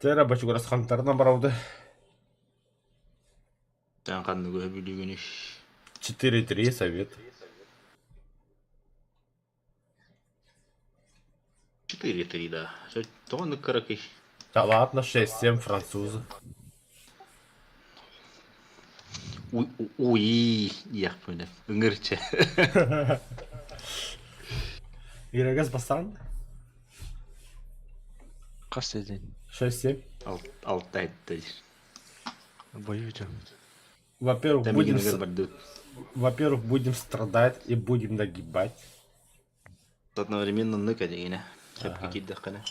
Тера бачугурас хантарынан барабыты. Тэн ханныгы бүлүгүнү. 4-3 совет. 4-3, да. Тоҕо кыракый? Да ладно, 6-7 французы. Уи, диэхпинэ. Ыҥырча. Ирагас бастаан? Хас дедин? 6-7. Алта этте. Боюсь. Во-первых, будем, во-первых, будем страдать и будем нагибать. Одновременно ныка дегенэ. Сөпкө киирдэххинэ.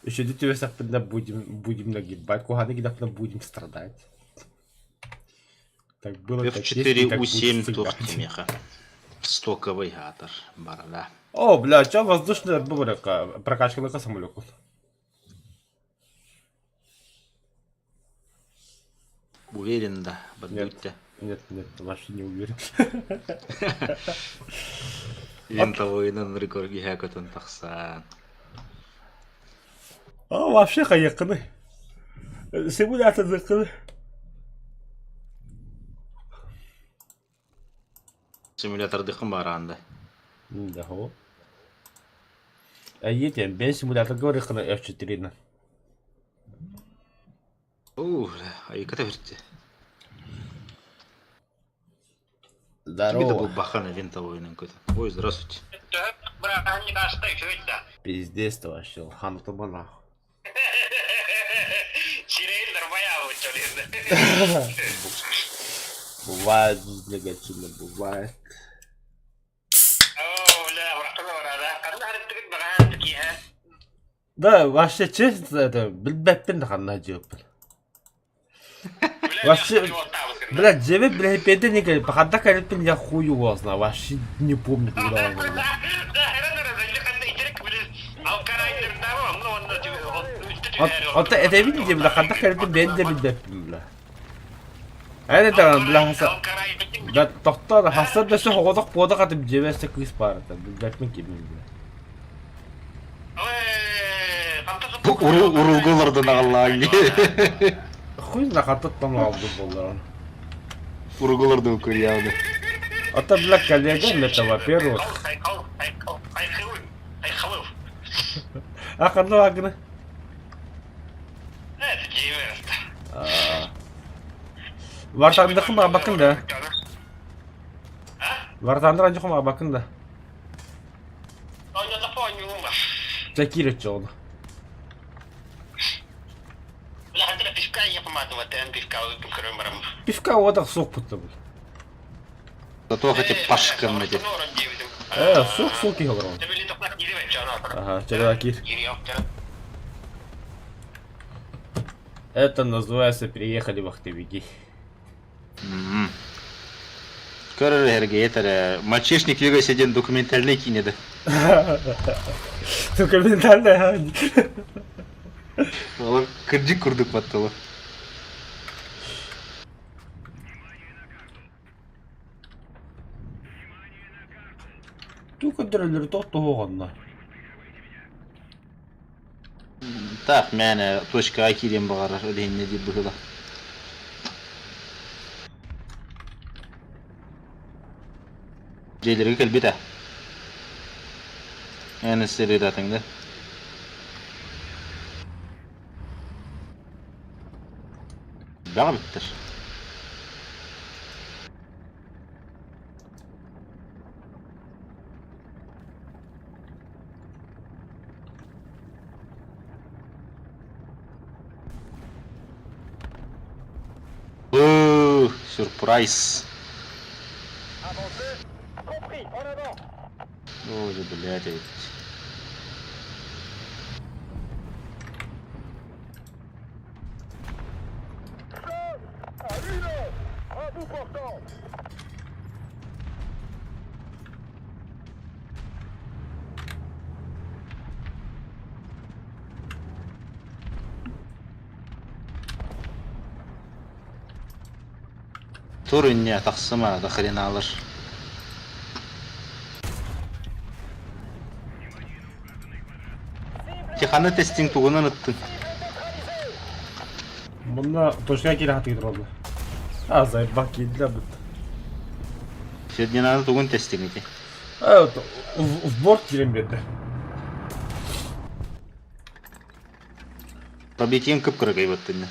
Еще түбэсэхпитинэ будем, будем нагибать, куһаны кидэхпитинэ будем страдать. Так было, так есть и F4 так будет U7 всегда. туох кимиэхэ. Стоковый аатар барара. О, бля, чё воздушная бубрика, прокачка на самолету. Уверен да, Нет, бардыытта. нет, нет, вообще не уверен. Винтовойынан рекордиһа көтөн тахсан. А, вообще хайыккыны. Симулятордыккыны. Симулятордыкын бараанда. Да, о. А едем, бен симулятор говорит, F4. Уу, айыката бэртэ. Здорово. Бахана винтовойынан көтөн. Ой, здравствуйте. Пиздец ты вообще, хантума нахуй. Бывает, негативно, бывает. Да, вообще, честно, это, билбэппин да ханна дьиэппин. Вообще, блядь, дьиэбит, блядь, педен не ханна кэлиппин я хуй его знаю, вообще не помню, когда он был. Оттон этэбин дии, бля, ханна кэлиппин бэйэм да билбэппин, бля. Эн это, бля, да тохтоо, хасар да өссө оҕотох буодах атым дьиэбэр өссө кыыс баар этэ, билбэппин кимин, бля. Уруулга олордон аҕаллаан дии. Хуй знает, хантан аҕалбыт буоллаҕын. Уруулга олордон көрүйэҕин. А то, бля, коллегам это, во-первых. А ханна бааргына? Вартандыкын баҕабаккын да? Вартандыр анжыхым баҕабаккын да? Дьэ киир оччоҕуна. Пивка уотах суохпут да бул. Туох эти пашкан эти. Э, суох суох киһи олорон. Ага, чэ киир. Это называется приехали вахтовики. Көрөр эргийэ эрэ Мальчишник в Вегасе диэн документальнай киинэ да. Документальная. Ол кырдьык курдук баттылы. Туу көрдөрөллөрү тоҕо Так, мээнэ точкаҕа киириэн баҕарар илиһиннэ диир быһыылаах. Дьиэлэргэ кэлбит ээ. Эн сырыытатыҥ да. Бэҕэ бүттэр. Уу, сюрприз. Ой, блядь, ведь. Тур инньэ тахсыма да хреналар. Тиханы тестиҥ тугунан ыттыҥ? Мунна точка киирэ хатыгыр олла. А, заебал киирдилэр бут. Фердинанды тугун тестиҥ ити? А, в борт киирэн биэрдэ. Пробитием кып-кыракый баттынна.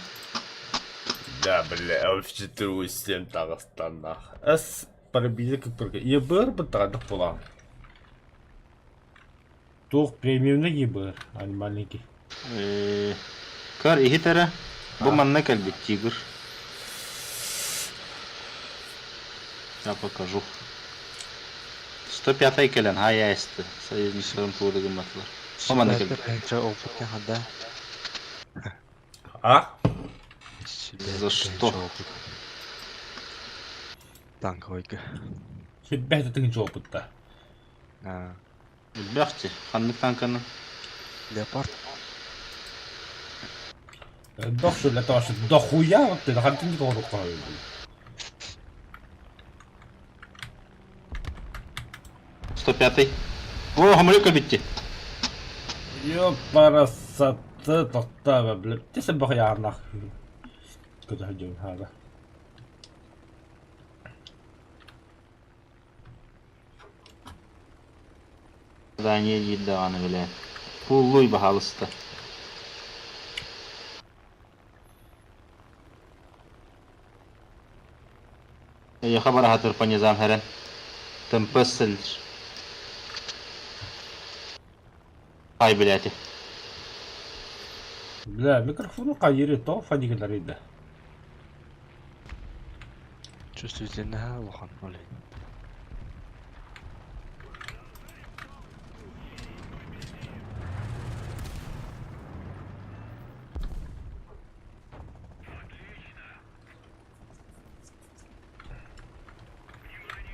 Да, бля, вообще всем таҕыстаннах. Эс пробили кып-кыракый. ЕБР быттаҕа буолаҕын. Туох премиумный ЕБР, а не маленький. Э, Көр иһит эрэ. Бу манна кэлбит тигр. Я покажу. 105 кэлэн хай Союзниктарым туода гымматылар. Бу манна кэлбит. А? За что? Танковойга. Сүрбэһ тыгын опытта. А, Элбэхти. Ханнык танканы? Леопард. Дохсу для того, что дохуя вот ты хантин никого 105-й. О, хамыры кэлбитти. Ёпарасаты тоқтаа, блядь. Ты себе нах. Куда идем, хада. Задание диир даҕаны бile. Пуллуй баһаалыста. Эйиэхэ бараһатыр по низам хэрэн. Тымпыс сылдьар. Ай, блядь. Бля, микрофону хайыыры тоҕо фанигыларый да? Чувствительная улахан олень.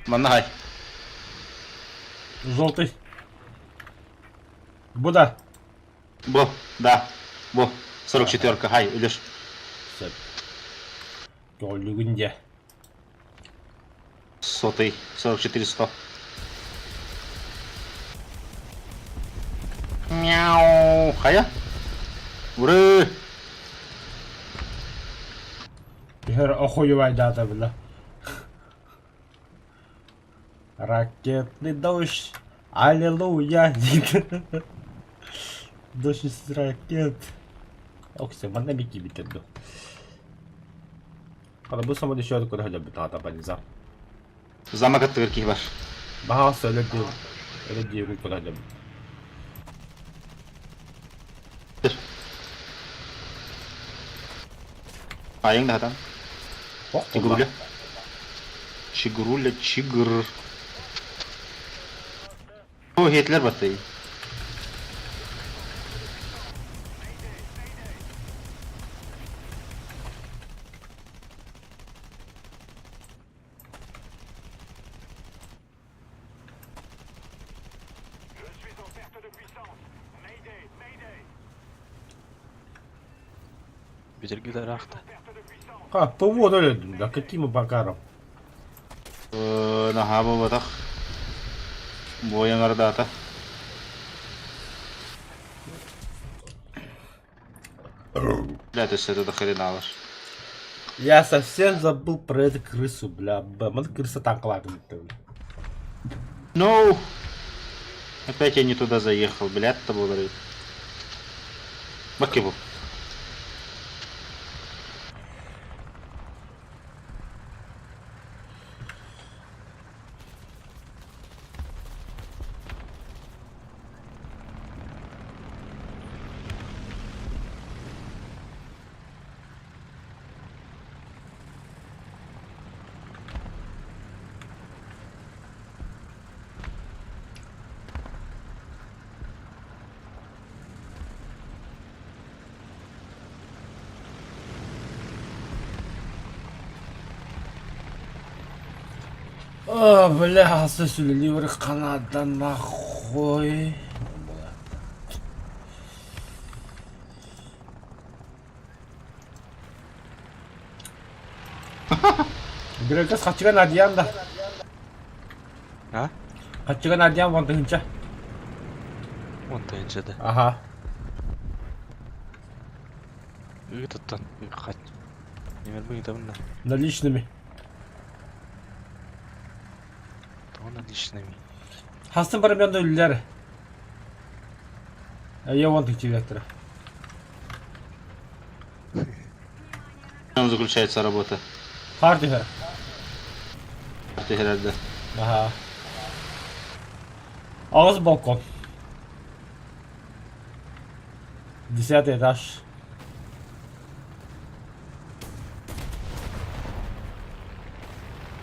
Манна хай. Желтый. Буда. Бу, да. Бу. 44-ка, хай, өлөр. Сөп. Көҕүллүгүн дьэ. Сотый. 44 100. Мяу. Хайа? Ура! Түһэр охуевайдаата била. Ракетный дождь. Аллилуйя. Дождь из ракет. Оксе, манна бики битер ду. Хала бу самоды еще куда хотя бы тата паниза. Замок аттыгар киһи бар. Баһаҕас өлөр диир. Өлөр диир куда хотя бы. Айың да хатан. Ох, Тигруля. Чигруля, чигр. О, Гитлер батый. Бүтэргилэр аахта. А, ПВО өлөдүм да, каким макаром? Наһаа буолбатах. Буойан ардаата. Бля, то есть это до хрена ваш. Я совсем забыл про эту крысу, бля. Б, крыса танкалаатын No! Опять я не туда заехал, блядь, это было. Бакибу. О, бля, сүлүлүөр Канадан нахуй. Грекас хачыган адьян да. А? Хачыган адьян вон тыһынча. Он тыһынча да. Аха. Ыытыттан хат. Нэмэрбин ыытабын да. Наличными. Тоҕо наличными? Хастын барымян үллэр. Я вон тыктивектора. В чем заключается работа? Хаар түһэр. Түһэрэрдэ. Аха. Аҕыс балкон. Десятый этаж.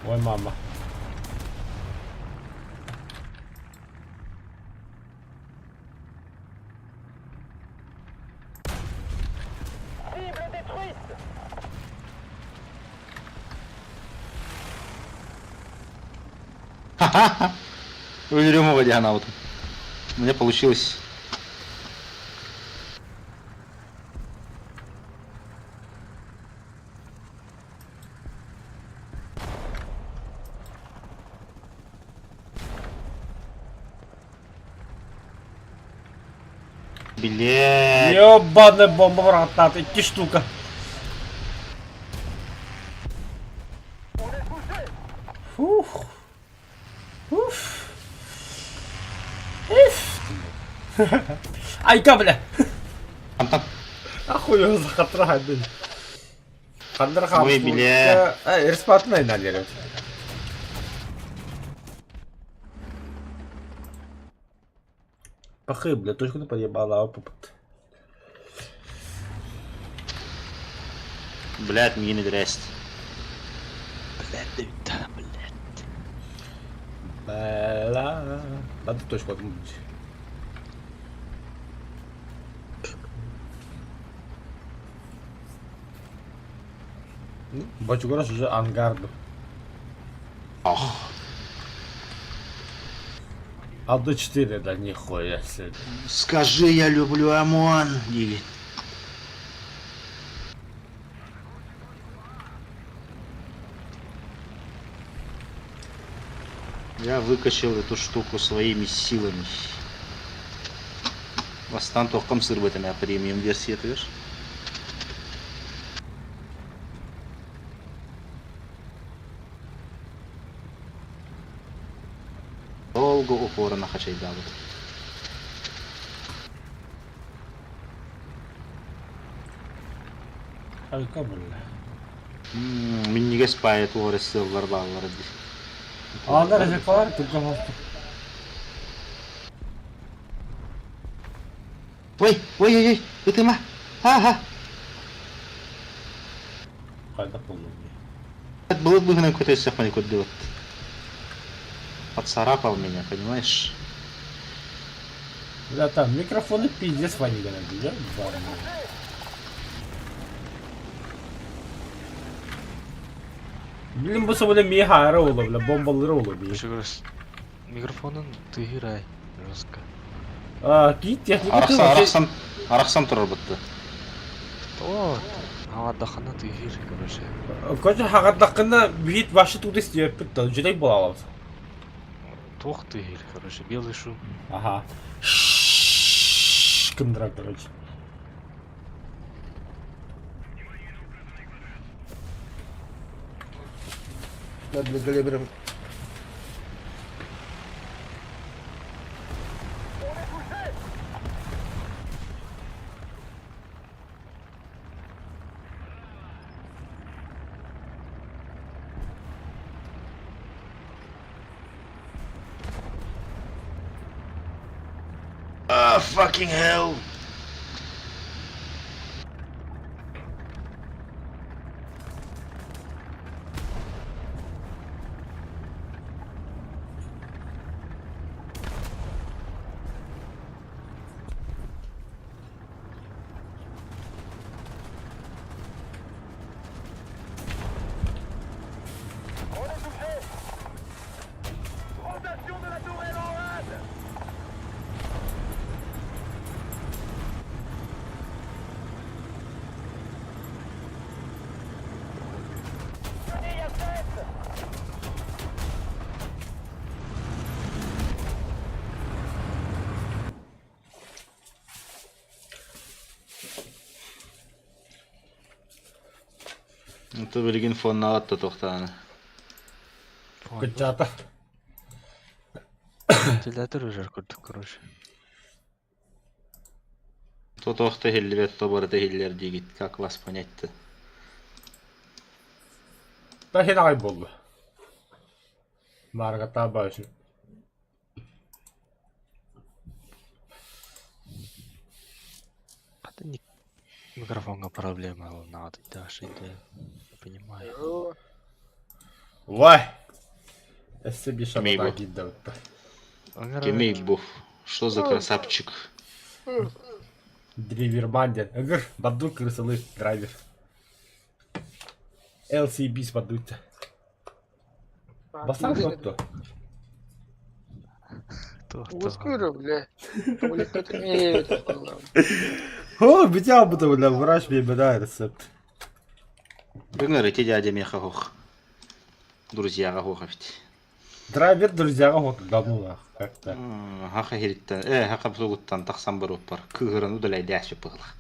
Ой, мама. Өлөрүм оҕо диэн аабытым. У меня получилось. Билет. Ёбаная бомба братан, икки штука. Фух. Уф. Уф. Айка, бля. Антон. Ахуй захатра блин. Хандар Ой, бля. Респатна иналер. Пахы, бля, точку не поебала, опыт. Блядь, мне не дрясть. Блядь, да, блядь. Бля. Надо точку отмыть. Бочугурас уже ангарду. Ох. А до 4, да нихуя себе. Скажи, я люблю ОМОН. Или... Я выкачал эту штуку своими силами. Бастан тоққам сырбытым я премиум версия видишь? Долго упорно хачайдабыт. Айка бля. Минньигэс паайа туох эрэ сыаллар бааллара дии. Ааннар эзекалар түргэн хостук. Ой, ой, ой, ой, ытыма. Ха-ха. Хайдах буоллуҥ Былыт быһынан көтөссөхпүнэ көрдүбүт. Поцарапал меня, понимаешь? Бля, там микрофоны пиздец ванигана, да? Блин, бу соболя мии хаара уола, бля, бомбалыра уола бии. Еще Микрофонун тыһырай жестко. А, киит техника Арахсан, арахсан, арахсан турар бытты. О, хаҕардаххына тыһыр, короче. Короче, хаҕардаххына биит башы тугу истиэппит да, дьүлэй буолаҕын. Туох тыһыр, короче, белый шум. Ага. Кындыра, короче. Ah, fucking hell. То билигин фоннаабат да туохтааны. Кыччаата. Вентилятор үрэр курдук, короче. То туох да иһиллибэт, то барыта иһиллэр диигит. Как вас понять-то? Да хин аҕай буолла. Мааргатаа баайсын. Хата микрофонга проблема надо, Даша, я понимаю. Вай! Өссө биир Кимий шабата бу? киирдэ бытта. Кимий бу? Что за красавчик? Дриверман диэн. Ыгыр, баддур кырысылы драйвер. LCB баддуйта. Бастаан туотто. Ускуйру, бля. О, битя бута, бля, врач мне беда рецепт. Ыҥыр ити дядя миэхэ оһох. Друзьяҕа оһох эбит. Драйвер друзьяҕа оһох давно как-то. Хаха иһириттэн, э, хаха тугуттан тахсан барыппар. Кыыһыран удалайдээччи быһылах.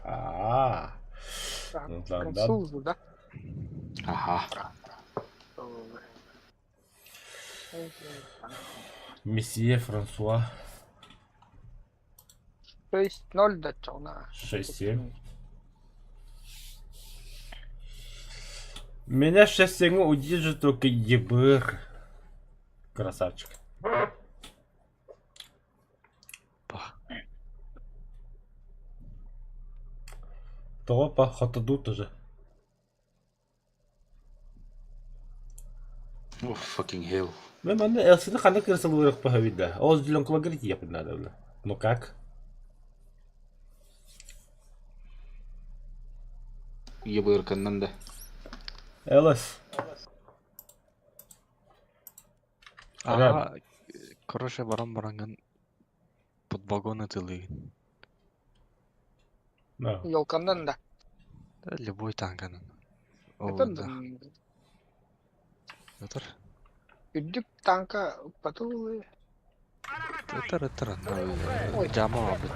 Аа. Француз, да? Аха. Месье Франсуа. 6-0 да чоҕуна. 6-7. Меня 6-7 удержит только ЕБР. Красавчик. Па. Того по хотоду тоже. Oh, fucking hell. Мен манна ЛСД ханна кырсалыырах пахавида. Ол зеленкова говорит, ехать надо, бля. Ну как? ЕБР-каннан да. ЛС. Ага, короче, баран баранган под вагон ытылыгын. Да. Елканнан да. Да, любой танканан. Это Ол да. Ытыр. Үрдүк танка укпатылы. Ытыр, ытыр. Ой. Жама бит.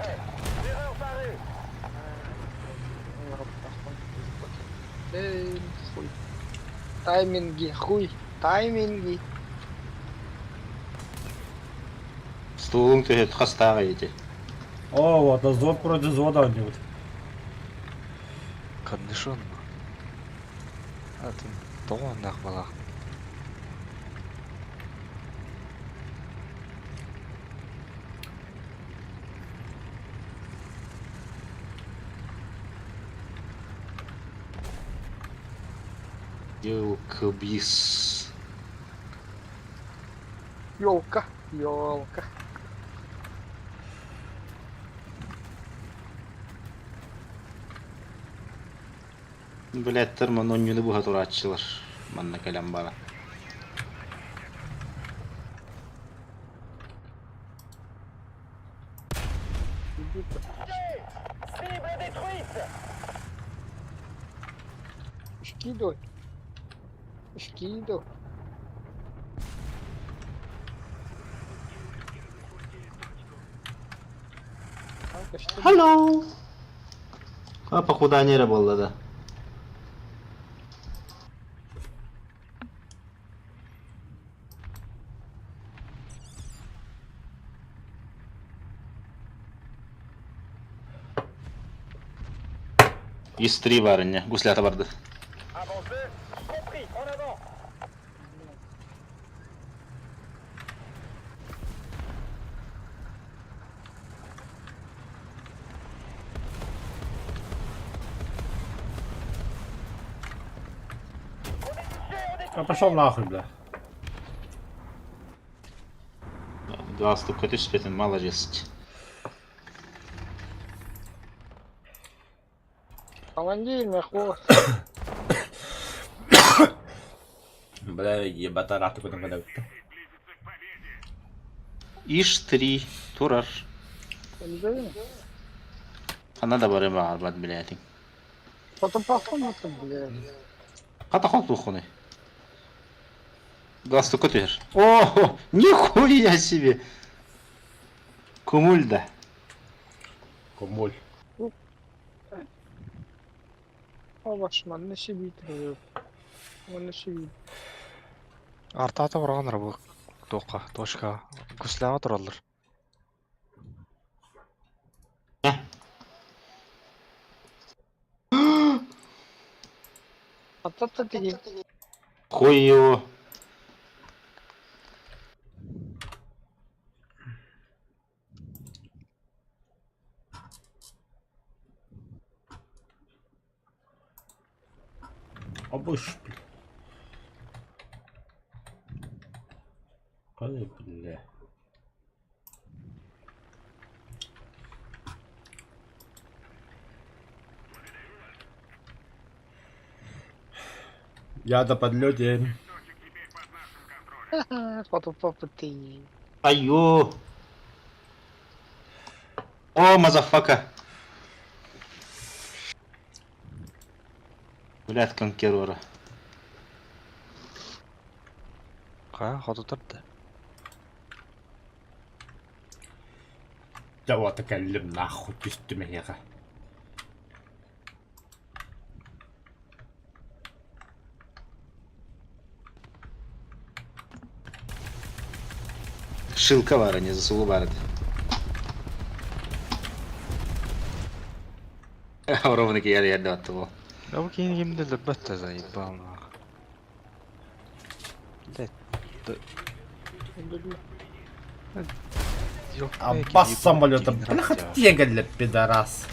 Хуй. Тайминги, хуй. Тайминги. Стуулуҥ түһэт хастааҕа ити. О, вот, а взвод против взвода у него. Корнишон. Атын тоҕо балах. Елкабис. Елка. Елка. Блядь, манна онньуну быһа турааччылар. Манна кэлэн баран. Скидывай. Скидывай. Hello. А похудание эрэ буолла да. Ис-три барыня, гуслята барды. А пошел нахуй, бля. Галстукка түспэтин, молодец. Командир, мехвоз. Бля, ебата рату куда когда Иш-3, турар. Ханна да барым баҕарбат билээтиҥ. Потом похуй блядь. Хата хотуоххунуй. Галстукка түһэр. О, нихуя себе! Кумуль да. Кумуль. Овощ, манна сибиитир. Манна сибиит. Артаата быраҕан бу туохха, точкаҕа. Гусляҕа тураллар. Аттата тиги. Хуй его. Обыш, бля. Ай, бля. Я на подлете. Фотопопыты. Айо. О, мазафака. Блядь, конкерора. Хайа, хоту тарда. Да вот кэллим нахуй түстүм эһиэхэ. Шилка баара, не засулу баар этэ. Ровно киэр ярда аттыбол. Да бу киһини ким да өлөрбөт да заебал нахуй. Блядь, Аббас самолета. Бляха тиийэн кэллэ пидорас.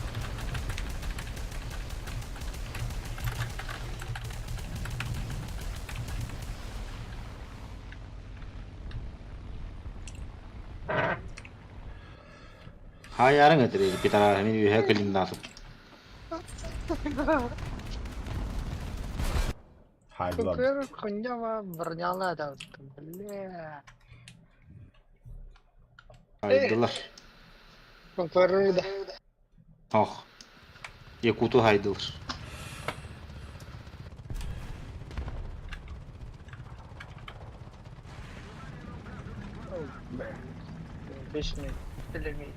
Хаайаарыҥ этэр пидорас мин үөһэ кэлиннаатым. Хайдылар. Көкөр хуйня броняла да. Бля. Хайдылар. Көкөр да. Ох. Якуту хайдылар. Вечный элемент.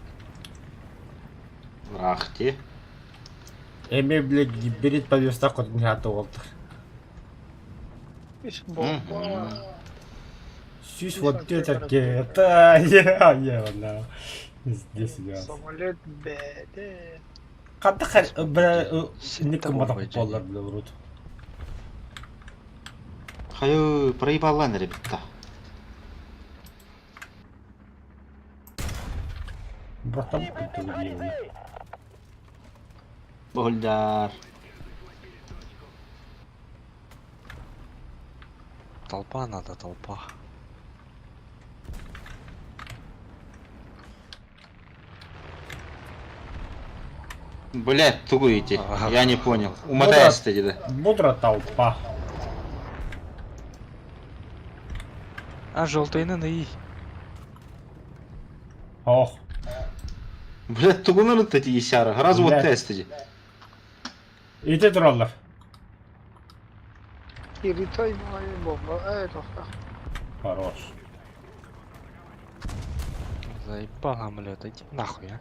Ах те. Эми, блядь, гибрид повестах от меня уолтар. Иш бомба. Сүүс вот это ракета. Я, я, да. Здесь я. Самолет бэдэ. Ханта бля, Ситте ником бомба боллар, бля, в рот. Хайы, проебалан, ребята. Братан, ты убил. Больдар. Толпа надо, толпа. Блядь, тугуете. Ага. Я не понял. Умотайся ты да. Бодра толпа. А, желтый и. Ох. Блядь, тугунар эти есяра. Раз вот Блядь. тест иди. Ити тураллар. Киритой мой бомба. Это Хорош. Заебал самолет, иди нахуй, а.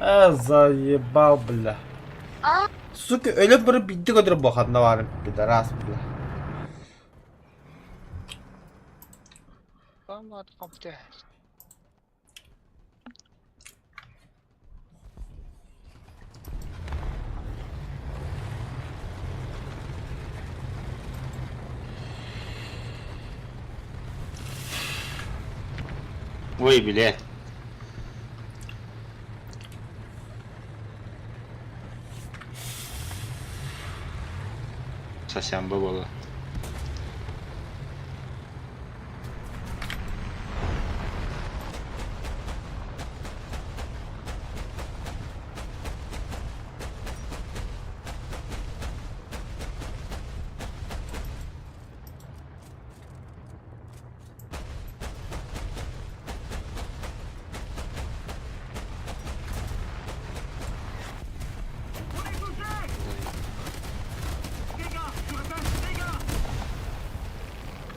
А, заебал, бля. Сука, өлө бары бидди көтөр боханна барым, пидорас, бля. Там от компьютера. Ой, блядь. Сосян было.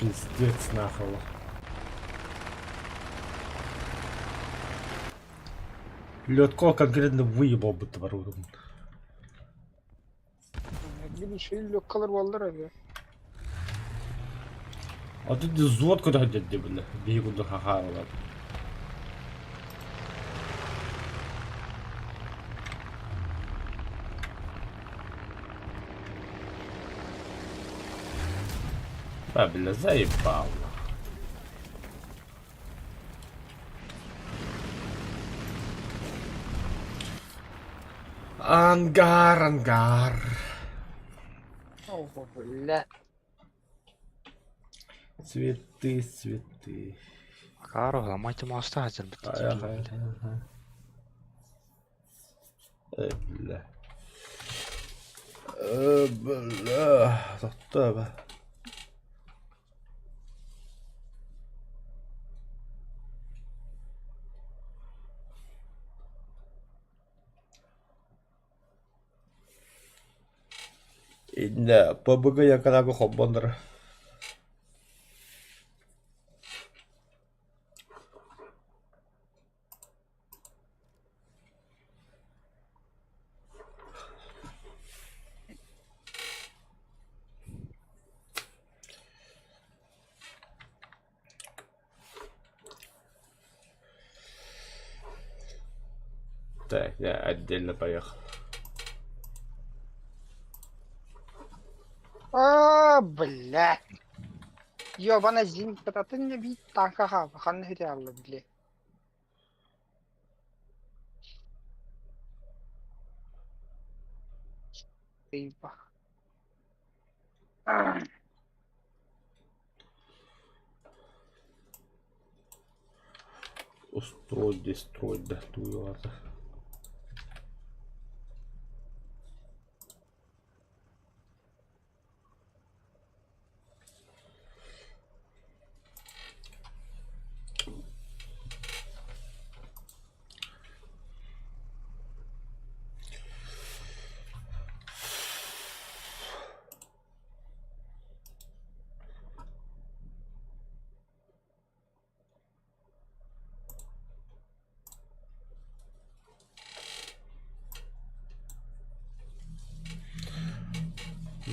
Пиздец нахуй. Лётко конкретно выебал будто баругун. Били лёккалар буоллар эбэ. А тут взвод куда ходят бля. Биһи курдук хахаарылар. Да, бля, заебал. Ангар, ангар. Ого, бля. Цветы, цветы. Акаро, ломайте моста, Хайа, хайа, хайа. Э, бля. Э, бля. Тохтоо. Иннэ ПБГ яканаго холбонор. Так, я отдельно поехал. А, бля. Ёбана зенитка не бит танка хаба, ханна хитялла, бля. Тыпа. Устрой, дестрой, да, туйалата.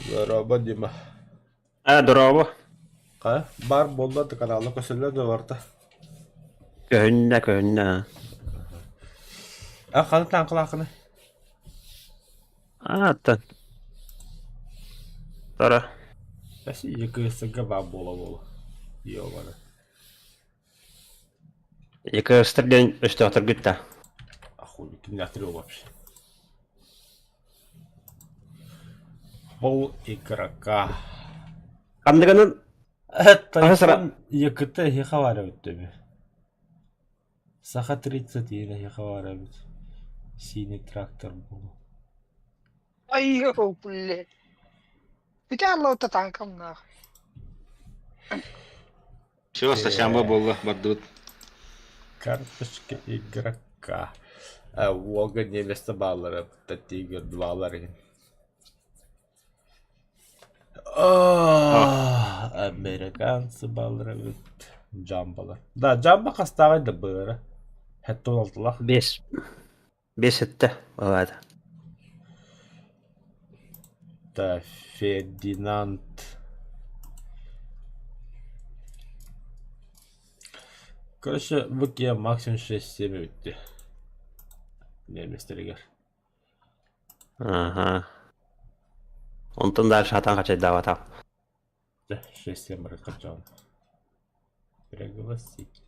Дорообо, Дима. Ээ, дорообо. Хайа, баар буолла да каналга көсөллөр да барда. Көһүннэ, көһүннэ. А ханна таҥкалаахыный? Ааттан. Тара. Эс ЕКС-га баар буола-буола. Ёбана. ЕКС-тар диэн өстөөхтөргүт да. Ахуй, кимнээхтэр вообще. Пол игрока. Ханныгынан Тайфун ЕКТ эһиэхэ баар эбит дии. Саха 30 эһиэхэ баар эбит. Синий трактор буолуо. Ай, блядь. Бүтэ танкам нах. Все, Стасямба буолла, бардыбыт. Карточка игрока. Уолга немецте бааллара, Тигр двалар иһин. Американцы бааллара эбит. Джамбалар. Да, Джамба хастааҕай да быара. Хэттон алтылах. Бес. Бес этте. Балаада. Да, Фердинанд. Короче, бу максимум 6-7 бүттэ. Немецтэригэр. Аха. Онтон дальше хатан хачайдаабатах. Да, 6-7 барыккачаан. Пригласить.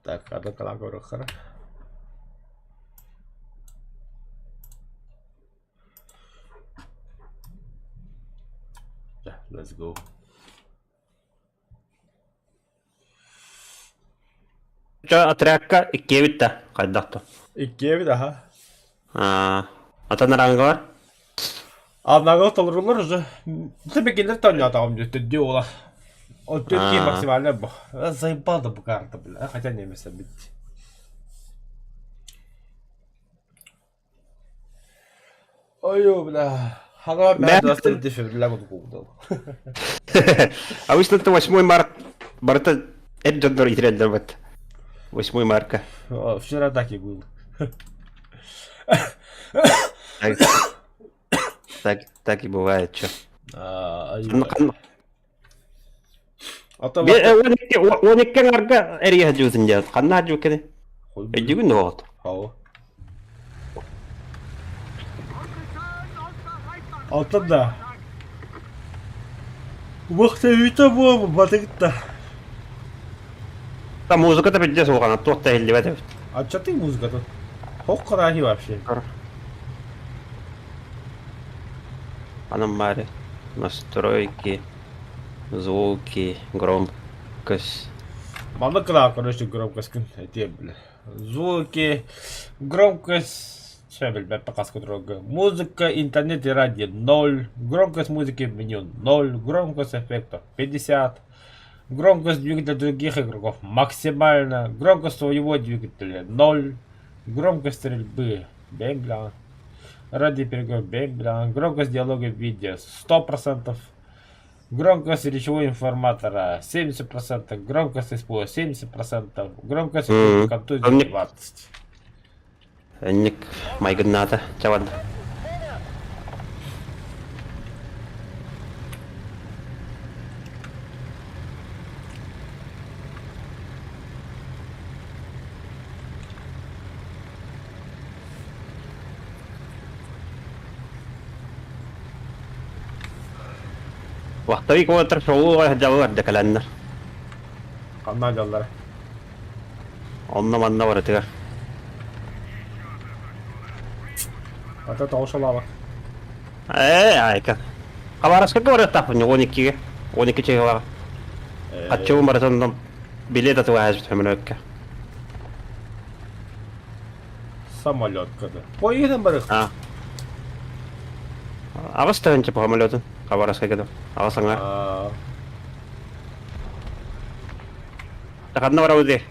Так, аны калаа Yeah, let's go. Чо отрядка иккиэбит да хайдах то. Иккиэбит аха. Аа, атын арангалар? Анаҕы толорулар уже. Тэбекелер тонньоотоҕум дии төрдүө уола. Ол төрт киһи максимально бу. Заебал да бу карта, бля. Хотя немесе бит. Ой, бля. Хага Бә- 23 февраля курдук Обычно это 8 март. Барыта эр дьоннор итирэллэр бат. 8 марка. Вчера так и было. Так, так, так и бывает, чё. А, Хан- А то 12 арга эрийэ дьуутун диэн. Ханна дьуукканы? Өйдүүгүн дуо? Хау. Алтан да. Вахтовита буолбу батыгытта. Та музыката билде суоҕана туох да иһиллибэт эбит. А чё ты музыка тут? Хох карахи вообще. Анам баары настройки, звуки, громкость. Маннык гына короче громкость күн этиэм бile. Звуки, громкость Чэ билбэппин хаска дорога. Музыка, интернет и радио 0. Громкость музыки в меню 0. Громкость эффектов 50. Громкость двигателя других игроков максимально. Громкость своего двигателя 0. Громкость стрельбы бля. Ради переговоров бля. Громкость диалога в видео 100%. Громкость речевого информатора 70%. Громкость СПО 70%. Громкость контузии 20%. Инник майгыннаата чабан. Вахтовик уолаттар шоу дьаллар да кэлэннэр. Ханна дьаллара? Онно манна барытыгар. Ата тоҕус Ээ, айка. Хабаровскайга барыахтаахпын 12-ге. 12 чыһылаҕа. Хаччыбын барытын билет атыылаһа сөмөлөккө. Самолетка да. Поедем барых. А. Аҕыс тыһыынча по самолетун Хабаровскайга да. Аҕыс аҥаар. Ханна барабыт дии?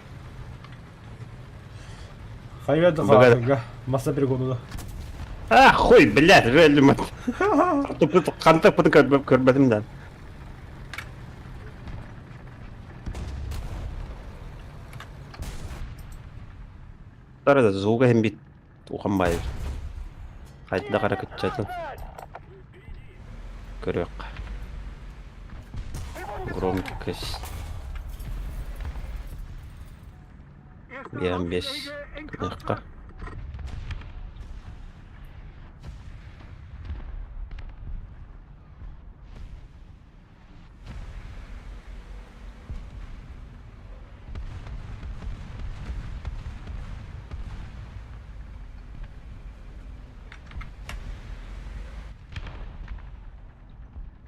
Хайа да хаалга масса перегонуна. А, хуй, блядь, өлдүм. Хантаппытын көрбөтүм да. Тара звуга hem бит ухан бай. Хайда қара күтчетін. Көрөк. Громкость. Биэн бес гыныахха.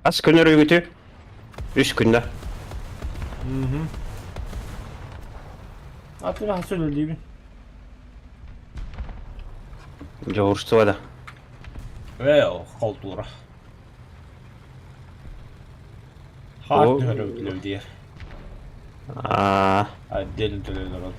Хас күн өрүгүтү? Үс күннэ. Атын хас үлэлиибин. Дьоһурсуба да. Ээ, холтуура. Хаар түһэр диир. Аа. Отдельно төлөнөр ол.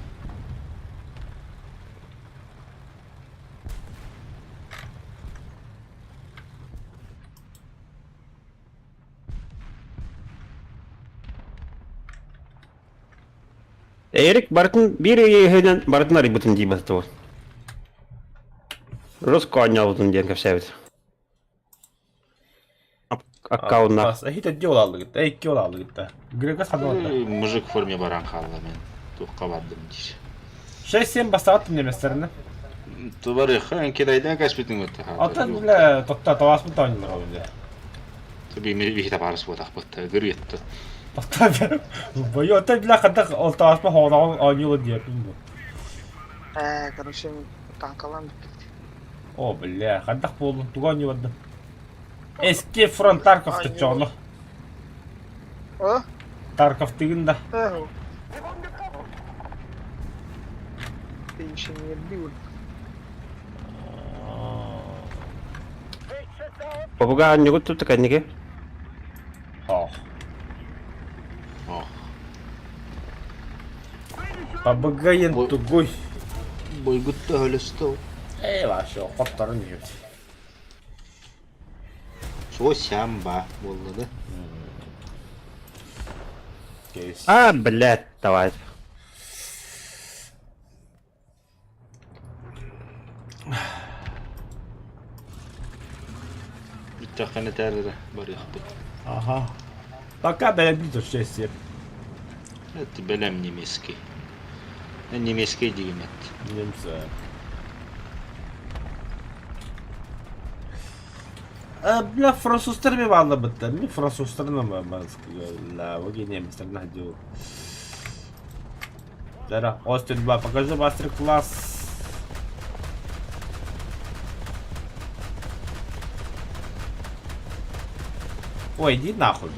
Эрик барытын биир ыйыһынан барытын арыйбытын дии бастыбыт. Роско оонньообутун диэн кэпсээбит. Аккаунна. Эһит өддө олааллыгытта, икки олааллыгытта. Грека санаата. Мужик в форме баран хаалла мен. Туохха бардым диир. 6-7 бастааттым немецтерine. Тубарыха кидайдан каспитин өттө Атын бile тотта таваспын таанылар ол бile. Туби ми вихта барыс буотахпыт гырыетты. Тотта бою ата бile хадах ол таваспын хоҕоноҕун оонньуулар диэппин бу. Ээ, короче, танкалаан бүппүт. О, бля, хадах буоллун тугу оонньуулардым. Эски фронт Тарков тыччоҕону. О? Тарков тыгын да. Э, Ты еще не бил. Попуга анньугут тутта кэнники. Ох. Ох. Пабыгайын тугуй. Бойгутта өлөстө. Ээ, вообще, хотторун иһэбит. О сямба буолла да. Кейс. А, блядь, давай. Бүттэххинэ этээр эрэ барыахпыт. Ага. Пока бэлэмни төрчөйсүө. Это бэлэм немецкий. Немецкий диигин эт. Немцы. Бля, французтар ми бааллабыттар. Мин французтарынан Ла, немецтерин ходил. Дара, Остин 2, покажи мастер-класс. Ой, иди нахуй.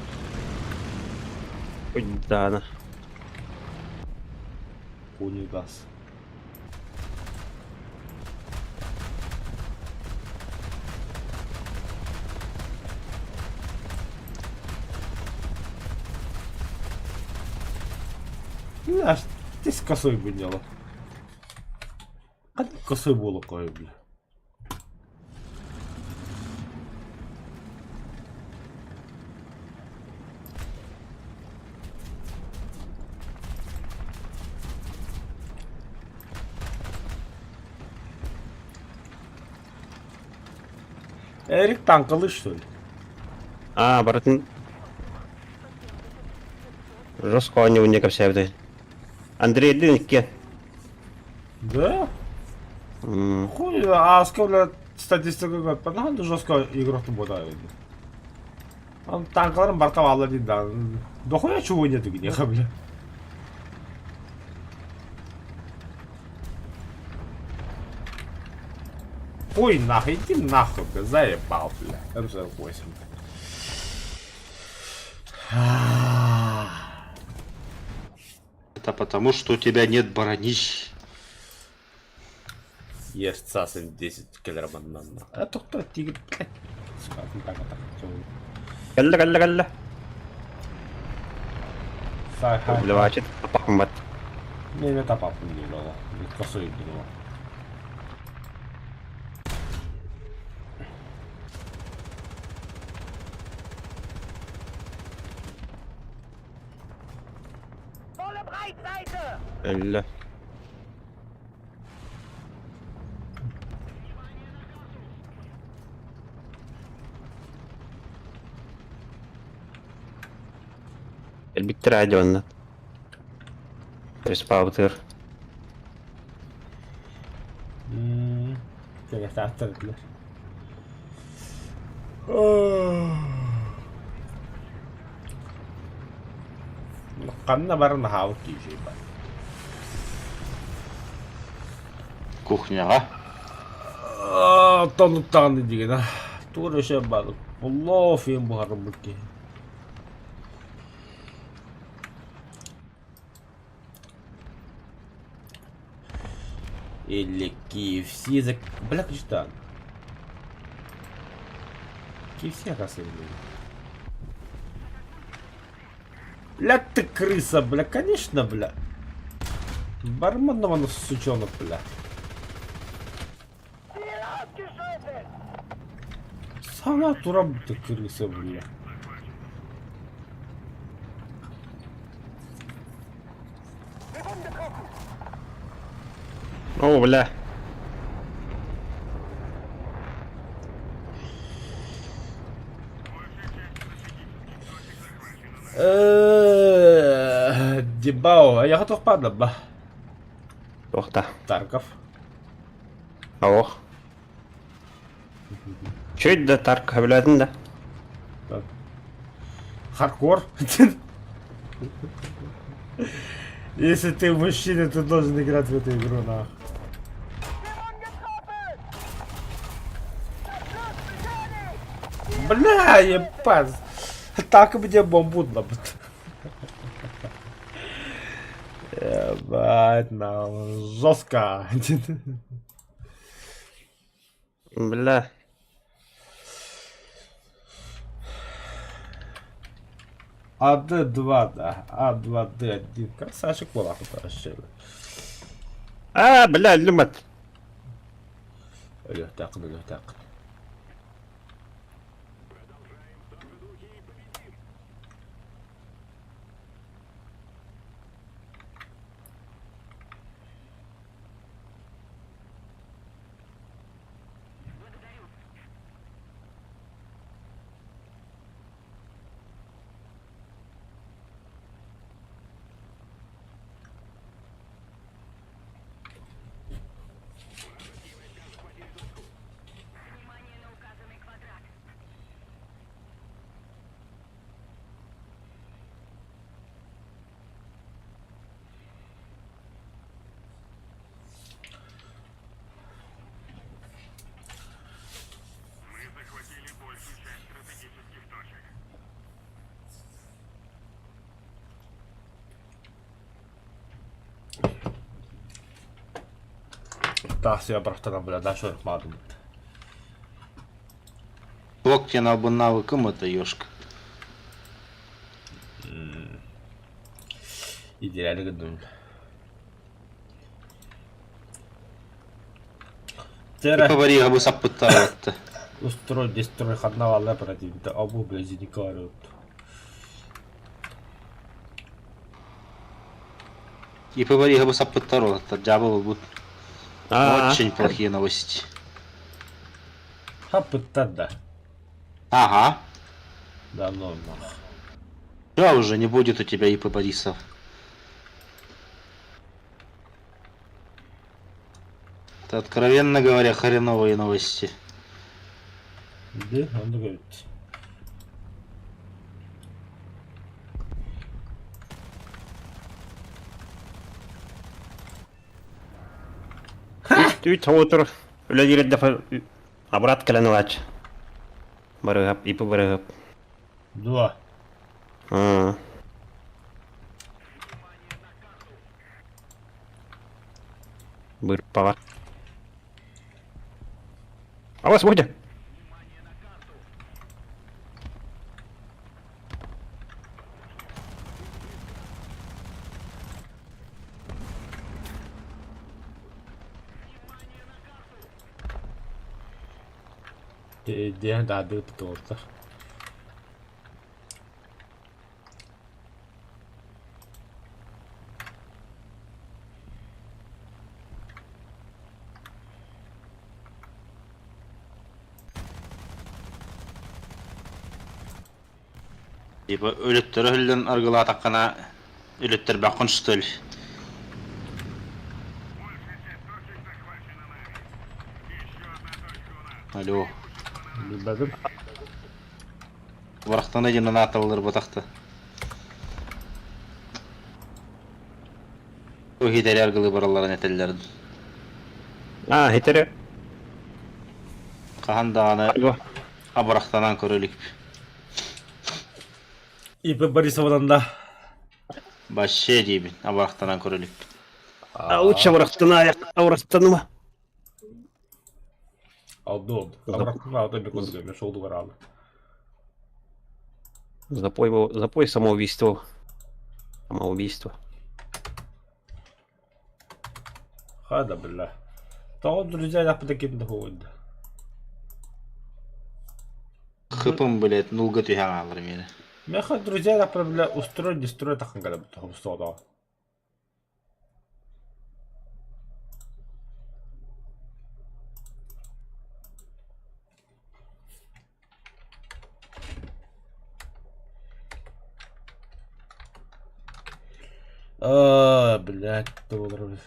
Уйдаана. Кунигас. Бля, ты с косой выняла. Как косой было кое, бля. Эрик танкалы что ли? Аа, барытын жестко оонньуу кэпсээбитэ. Андрейдыын иккиэн. Да? Хуй, а сколько статистика говорит, надо жестко игрок буолар Он танкаларын барта алла дейт да. Дохуя чего нету где, бля. Хуй нахуй, иди нахуй, бля, заебал, бля. М48. Это потому, что у тебя нет бронищ. Есть сасым 10 килограмм. А то кто тигр, блядь. Сука, так, так, Кэллэ кэллэ кэллэ. так. Блевачит тапахмат. Не, не тапап не делала. Косой делала. Өллө. Элбиттэр аадьа онно. Респаутыр. Кэлэхтаахтар этилэр. Ханна баран аһаабыт киһи бар. Кухняҕа. Тонуктаҕын диигин а. Тугу өсө бар. Плов иэн буһарыммыт киһи. Или KFC за... Бля, качтан. KFC оказывается. Бля, ты крыса, бля, конечно, бля. Барманова сучонок, бля. Сама тураб ты крыса, бля. О, бля. Дебао, я готов падла, ба. Туохта. Тарков. Ох. Чуть да Тарк хөбүлээтин да. Хардкор. Если ты мужчина, ты должен играть в эту игру, нах. Бля, ебать. Так мне бомбу Ебать, на жестко. Бля. АД2, да. А2Д1. Красавчик была вообще. А, бля, люмат. Өлүөхтааххын, өлүөхтааххын. Тахсия бырахтана бля, дальше ырыкмаадым. Туох диэн албыннаабыккым это ёшка. Идеально гындым. Тера. Говори, бу саппыттар Устрой, дестрой, ханна валла противника. Абу, бля, зеника орет. ИП Бориһы бу саппыттар уолаттар, дьаабы буолбут. Очень плохие новости. Хаппыттар да. Ага. Давно нах. Все уже не будет у тебя ИП Борисов. Это, откровенно говоря, хреновые новости. Да, он говорит. Түүт отур үлэлиир да абрат кэлэн ылааччы. Барыһап, ипи барыһап. Два. Бырпаҕа. Авас, Бодя! Диэн даадыы тутултар. Типа өлөттөрө өһүллэн аргылаатаххына өлөттөрбөххүн что ли? Алло. Билбэтим. Барахтана диэн анааталлар батахта. Иһитэри аргылыы баралларын этэллэрин. А, хитэри. Хаһан даҕаны абырахтанан көрө иликпин. ИП Борисовнан да. Вообще диибин, абырахтанан көрө иликпин. А лучше абырахтана, абырахтаныма. Алды oldu. Абырахтана алды бек oldu. Мен шолду бар алды. Запой, запой самоубийство. Самоубийство. Хада, бля. Того, друзья, я подокину хоуд. Хыпым, блядь, нулга түһэн хаалар миэнэ. Меха, друзья, я бля, устрой, дестрой тахан галаб тохом. А, блядь, долларов.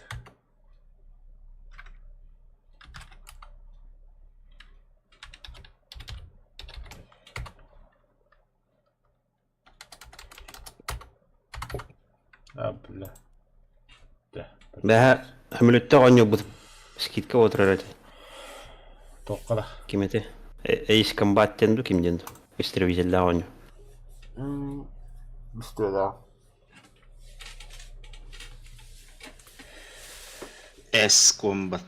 А, бля. Да. Бэһэ хөмөлөттө оонньуубут скидка отырар этэ. Тоққара. Ким этэ? Ace Combat диэн дуу, ким диэн дуу? Истребителлээх оонньуу. Быстро. S Combat.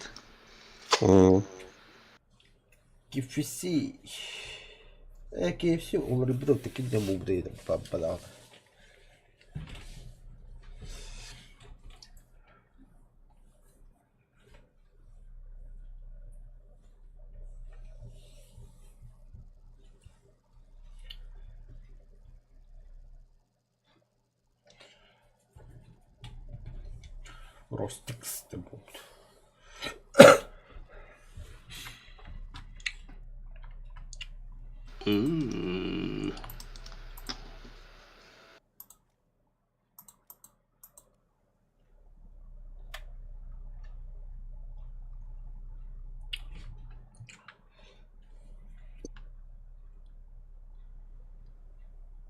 KFC. KFC олорбут таким не мудрый папа. Ростикс деп болду.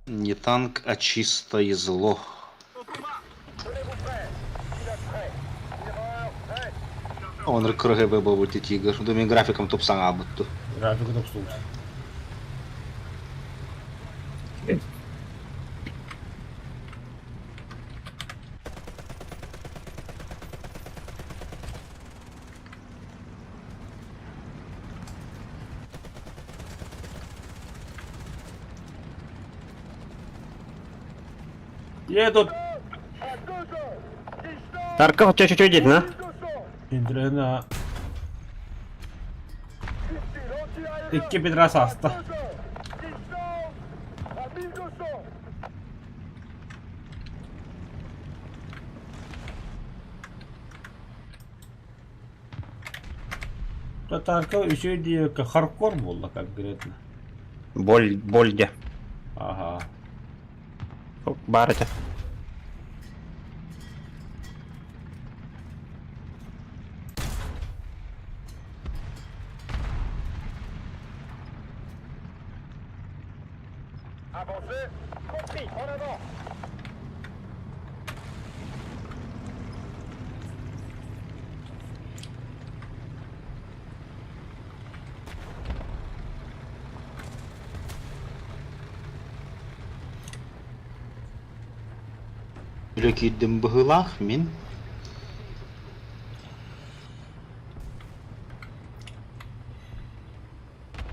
Не танк, а чистое зло. Он КРГБ буолбут тигр. Думаю, графиком топ саҥаабыт дуу. Графика тупсубут. Едут! Тарков чё-чё-чё диэтин а? Индрена. Икки бедра сааста. Татарка үчүгэй диэбэккэ хардкор буолла конкретно. Боль, больде. Аха. Баар этэ. Үлэ киирдим быһыылаах мин.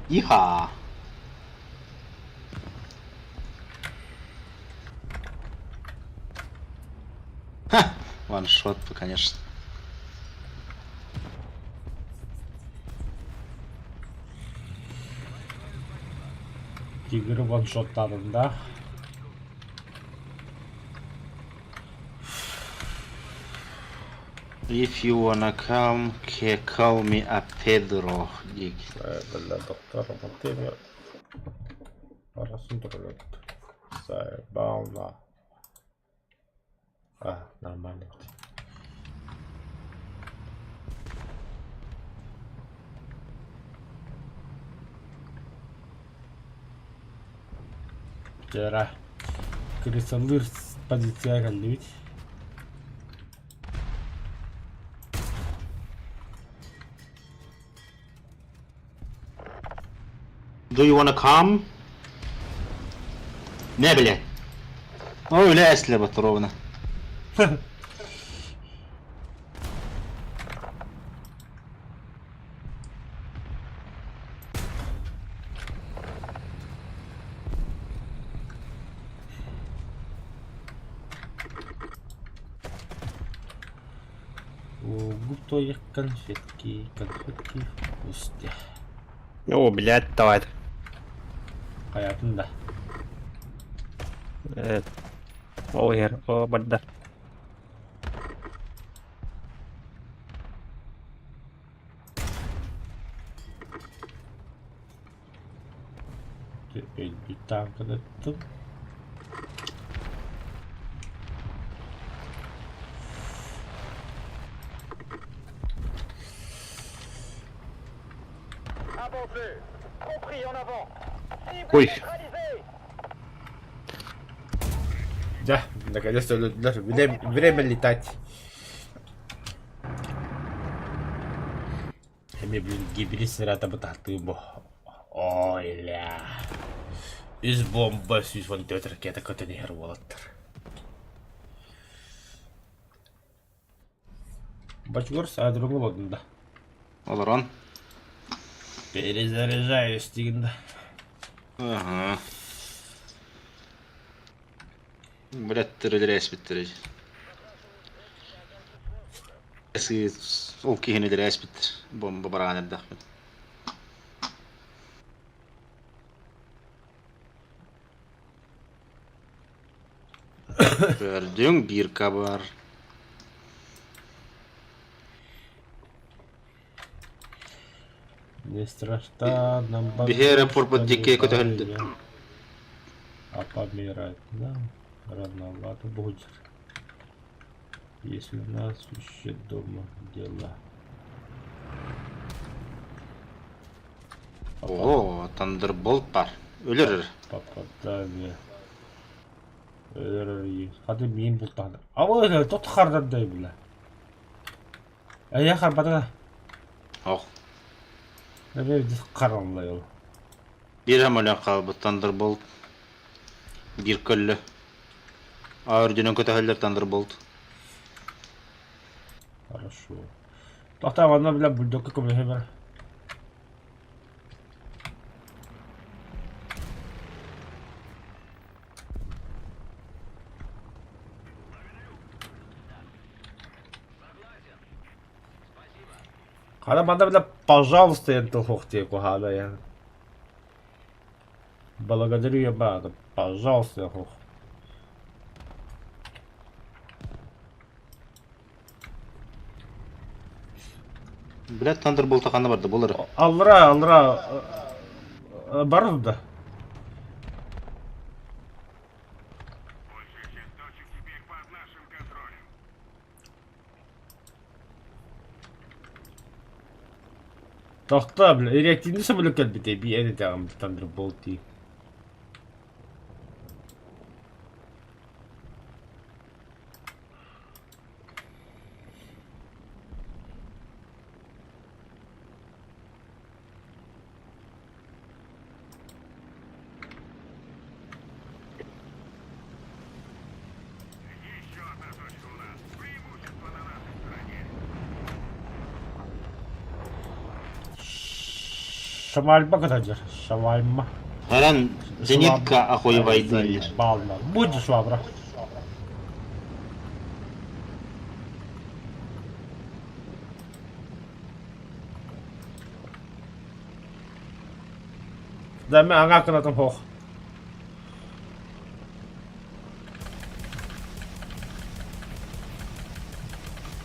Иха! Ха! Ваншот, конечно. Тигры ваншоттаатым да. If you wanna come, call me a Pedro диик. Бля, доктор, теме Арасын туралет. Заебал на. А, нормально. Вчера крысолыр позиция кэллибит. Do you wanna come? Не, блядь. Ой, бля, эсле ровно. Угу конфетки, конфетки вкусные. О, блядь, давай. Хайатын да. Э, Ол иһэр, о, барда. Өлбүт тааҥкадаттым. Ой. Да, наконец-то время, время летать. Эми блин гибрид сырата бытаhtыы бу. Ой ля. Үс бомба 114 ракета көтөн иһэр уолаттар. Бачугар саадырым олордун да. Олорон. Перезаряжаюсь дигин да. Ага. Блядь, өлөрөөспүттэр. Ол киһини өлөрөөспүттэр. Бомба бараан эрдэхпин. Көрдүҥ бирка бар. Не страшна нам Биһи аэропорпут диэки көтөһүллү. А помирать нам рановато будет. Если у нас еще дома дела. О, Thunderbolt бар. Өлөр. Попадание. Өлөр. Хады миин бултаһын. А тот хардардай бля. Эйэ харбатана. Ох. Эбэ харанлай ол. Биир самолет хаалбыт Thunderbolt. Биир көллө. А үрдүнэн көтөһөллөр Thunderbolt. Хорошо. Тохтоо манна бля бульдогка көмөлөһө бар. Хара манна бile пожалуйста диэн тыл суох диye куһаана я. Благодарю я баҕа, пожалуйста суох. Блядь, Thunderbolt ханна барда булар. Аллара, аллара бар да. Тохтоо, бля, реактивный самолет кэлбитэ биир этэҕим Thunderbolt дии. Шамальма кытадыр, шавальма. Харан зенитка охуевайдыыр. Балла. Будь швабра. Да, мен аңа кынатым хох.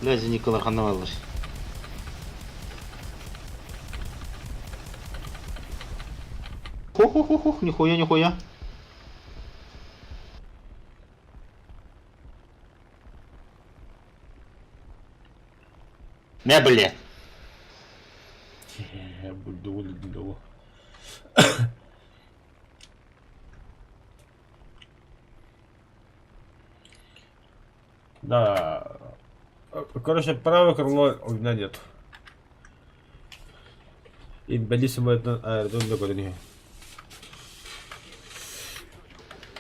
Бля, зеникалар ханна баллар. Хо-хо-хо-хо, нихуя, нихуя. Мэ, блядь. Да. Короче, правое крыло у меня нет. Инбелиссимо аэродром до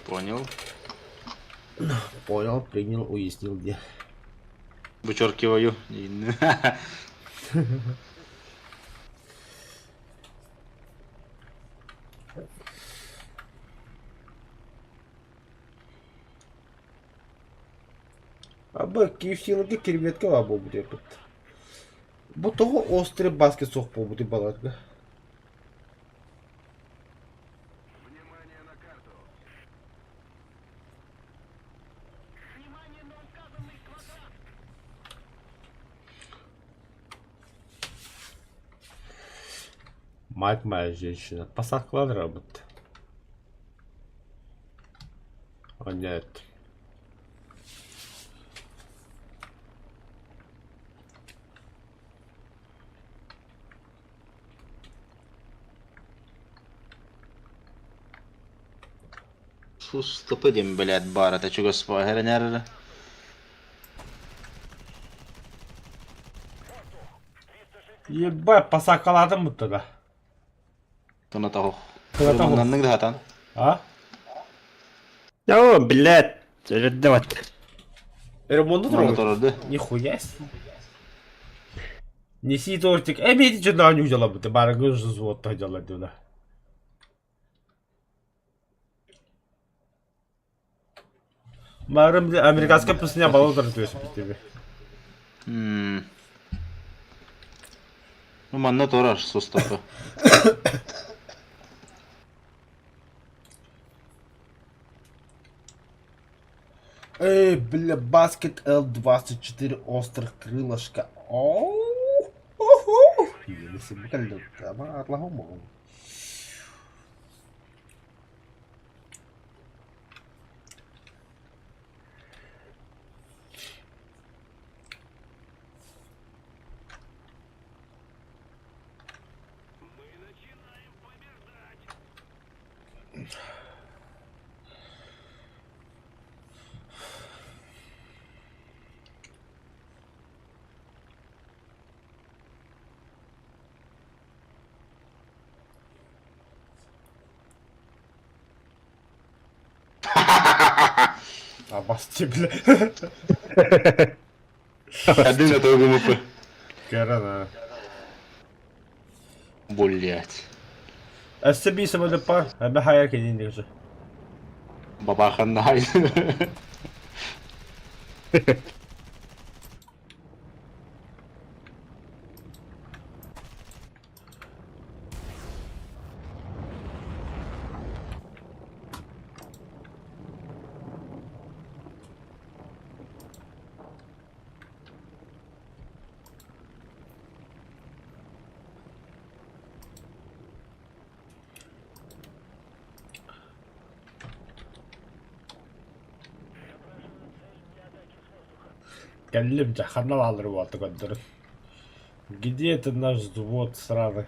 Понял. Понял, принял, уяснил где. Вычеркиваю. Аба KFC-ларга креветка баар буолбут эбит. Бу тоҕо острый баскет суох буолбутуй баларга? Мать моя женщина, посадкалар работа. О нет. Сус топы диэн блядь баар этэ чугас эрэнэр Ебать, посакаладым будто да. Кыната ох. Кыната ох. Наннык да А? О, блядь, өлөрдө Ремонт Манна турар. турарды. Нихуя себе. Неси тортик. Э, мен жана не дела бу. Баргы взвод дела дела. Марым американская песня баллон то есть тебе. Ну манна турар сус топы. Эй, бля, баскет Л-24 острых крылышко. Оу, уху. Абасти, бля. Один на того ГМП. Корона. Блять. Өссө самолет бар. Әмә хайа кенин дегже. Бабахан най. Кэллим дьэ, ханна бааллар буолта көрдөрүн. Где это наш взвод сраный?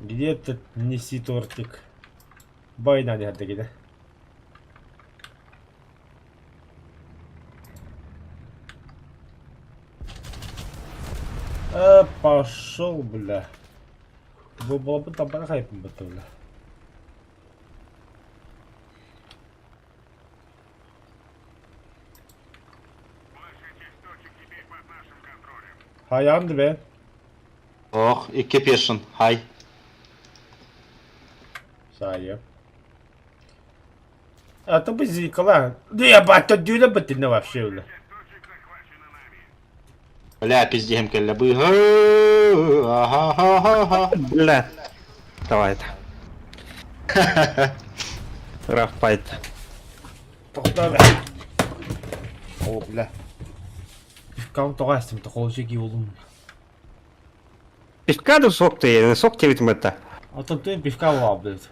Где этот неси тортик? Байнан иһэрдэгинэ. Пошел, бля. Бу буолбут тампара хайпын бытта, бля. Хайаан бе. Ох, икки пешин, хай. Сайы. А то бы зикала. Да я бата дюля бытына вообще, бля. Бля, пиздиһим кэллэ быһа. Аха-ха-ха-ха. Бля. Давай это. Рафайт. Тоқтоо О, бля. Пивкам тоҕо астым, тоқолжы олум. Пивка да сок ты, сок тебе это. А то ты пивка була, блядь.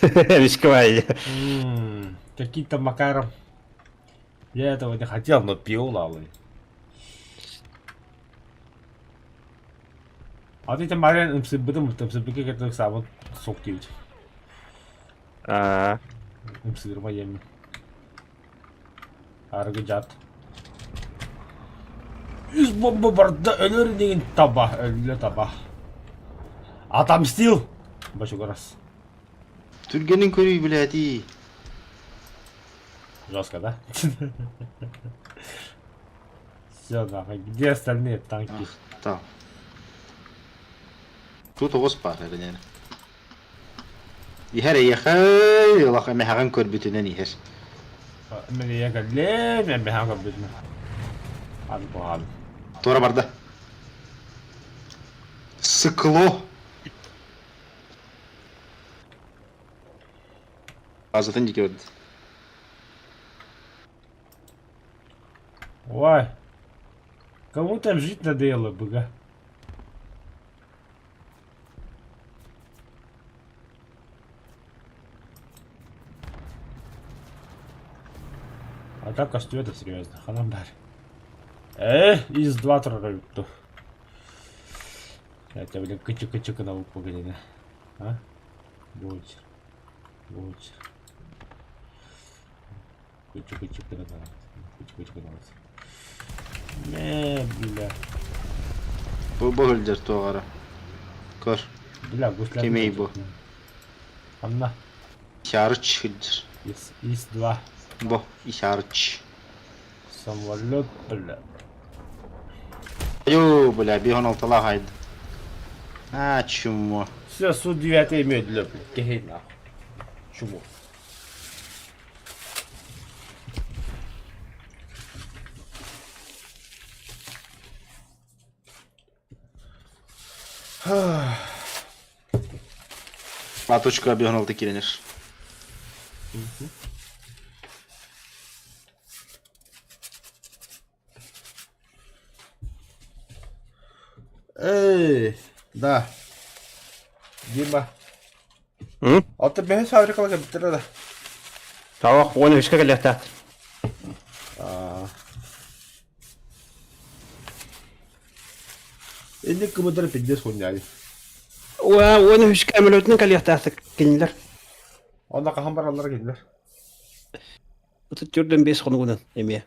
Висквай. Какие-то макаром. Я этого не хотел, но пил, лалы. А ты там Марин ымсыбытым, ымсыбыка это сам сок диэбит. Аа. Ымсыырма диэммин. Арыгы дьаат. Үс бомба барда өлөр инигин таба, өллө таба. Отомстил! Бочугурас. Түргэнин көрүй билээтии. Жестко, да? Все, нахуй. Где остальные танки? Там. Тут оҕус баар эрэнэр. Иһэр эйиэхэ олох эмэһэҕин көрбүтүнэн иһэр. Мин ийэ кэллим, эмэһэҕин көрбүтүнэн. Аны куһаҕан. Туора барда. Сыкло. Азатын диэки барда. Ой. Кому там жить надоело, быга? А так костюм это серьезно, ханам бар. Из два трораютту. Это, блин, кычы-кычы на погоди, А? Будет. Будет. Кычы-кычы на Кычы-кычы Мэ, бля. Бу бу сылдьар туох эрэ. Көр. Бля, гусля. Кимий бу? Анна. Исярыч сылдьар. Ис, ИС-2. Бу Исярыч. Самолет, бля. Ю, бля, бегон алталаах айда. А, чмо. Все, суд 9 медленно, блядь. Кehей нахуй. Чмо. А точка бегон алты киирэнэр. Эй, да. Дима. М? Оттон бэһис фабрикаларга бүттэрэ да? Тавах уон үскэ кэлиэхтээх. Инник кыбыдара пиздец хуйня. Уа уон үскэ өмөлөтүнэн кэлиэхтээхтик кинилэр. Онно хаһан бараллара кинилэр? Ытыт түрдэн бес хонугунан эмиэ.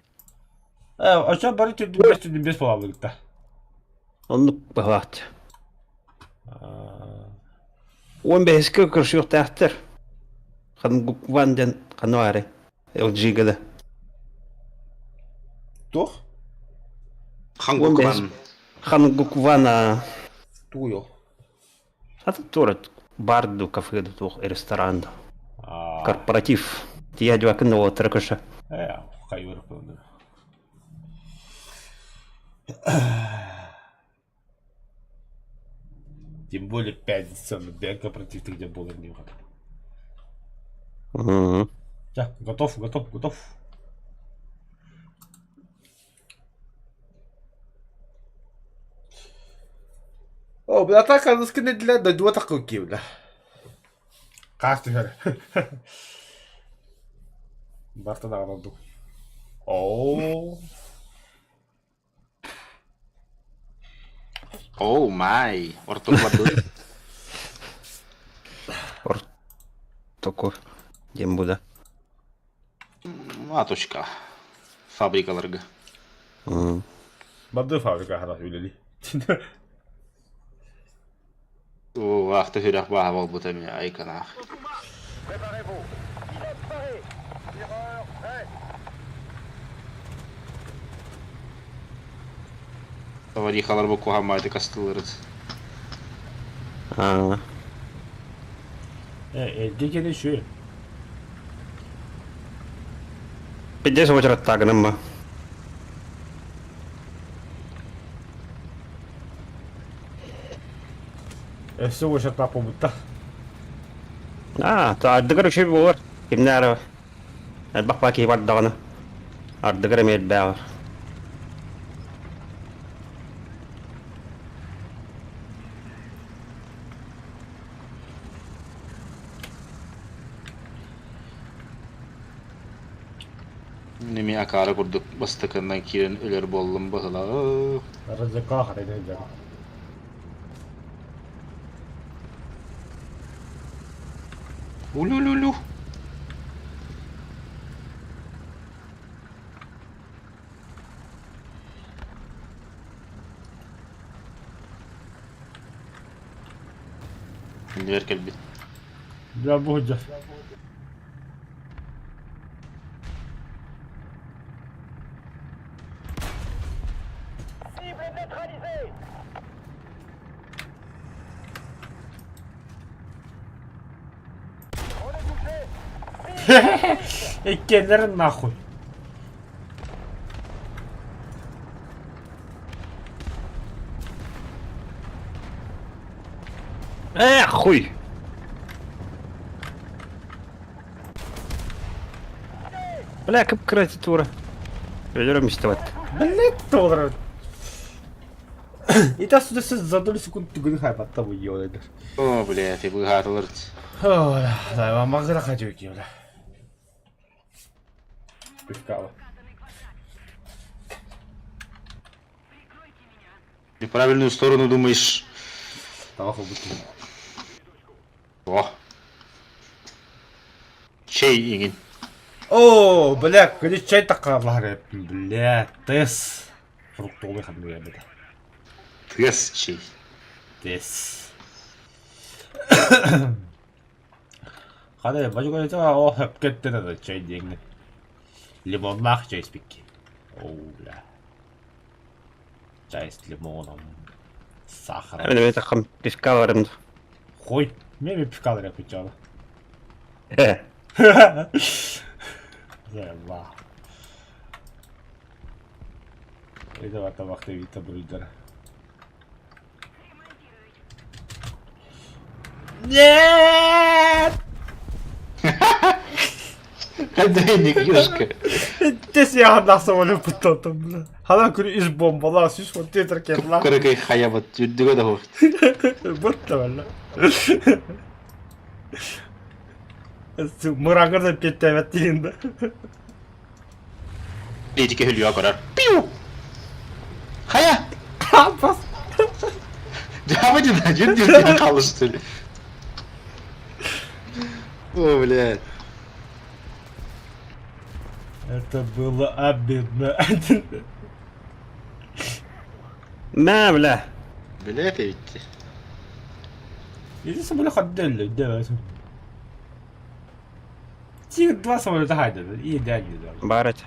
Э, оччо бары түрдүн бес түрдүн бес буолаллыгытта. Оннук быһаат. Уон бэһискэ көрсүөхтээхтэр. Хангукван диэн хануари LG-га да. Туох? Хангукван. Хангукван а Тугуй ол? Аты туора бар ду кафе ду туох ресторан ду. Корпоратив. Тия дьуакын уолаттара көрсө. Э, хайвар кылыныр. Тем более пятница, на корпоратив ты где был, не Так, готов, готов, готов. О, бля, так аныскы нэдилэ дойдуга такыл бля. Хаас түһэр. Барта даҕаны ордук. Оо. Oh my, ортоку бардыбыт. Ортоку диэн буда. Матушка. Фабрикаларга. Барды фабрика хара үлели. Оо, аахта сүрэх бааһа буолбута эмиэ айканаах. Товарихалар бу куһааммаайдык астыылларыт. Аа. Эргэ кини үчүгэй. Пиздец очараттаагынан ба. Өссө уочараттаах буолбуттар. Аа, ардыгар үчүгэй буолар. Кимнээр элбэх баа киһи бардаҕына ардыгар эмиэ элбээҕэр. Эмиэ акаары курдук бастакыннан киирэн өлөр буоллум быһылаа. Рызыкка харайда сылдьабын. Улю-лю-лю. Иннибэр кэлбит. Дьэ бу сылдьар. Иккиэннэрин нахуй. Эх, хуй! Бля, кып-кыра тура. Өлөрөм истебэт. Блять, толору. И та сюда за долю секунд түгүнү хайбатта бу йоолайдар. О, блядь, и быһаатылар. О, да, магыра хочу бля. Пивкала. Неправильную сторону думаешь. Табах ылбыт О. Чэй иҥин. О, бля, күнү чай таккалар бля, тес. Фруктовый ханныга бит. Тыас чэй. Тес. Хада, бажуга о, хөпкеттен ада чай диэҥҥин. Лимоннаах чай испикки. О, бля. Чай с лимоном. С сахаром. Мен эми такам пивка барым. Хуй, мен пивка алар yapacağım. Э. Заебал. Это вата вахта вита бруйдера. Нет! Хадайник юшка. Тэс яһан самолет бля. Хана күн ис бомбалаа сүүс уон түөрт ракеталаах. Кыракый хайабыт үрдүгэ да хуох. Бытта бalla. Мыраңыр да петтээбэт диин да. Литики хүлүө көрөр. Пиу! Хайа! Бас. Дьаба дина, жүр жүр қалышты. О, блядь. Это было обидно. Мә, бля. Блядь, эбитти. Иди самолет отдельно, давай. Тигр два самолета хайда, идеально. да. Бар этэ.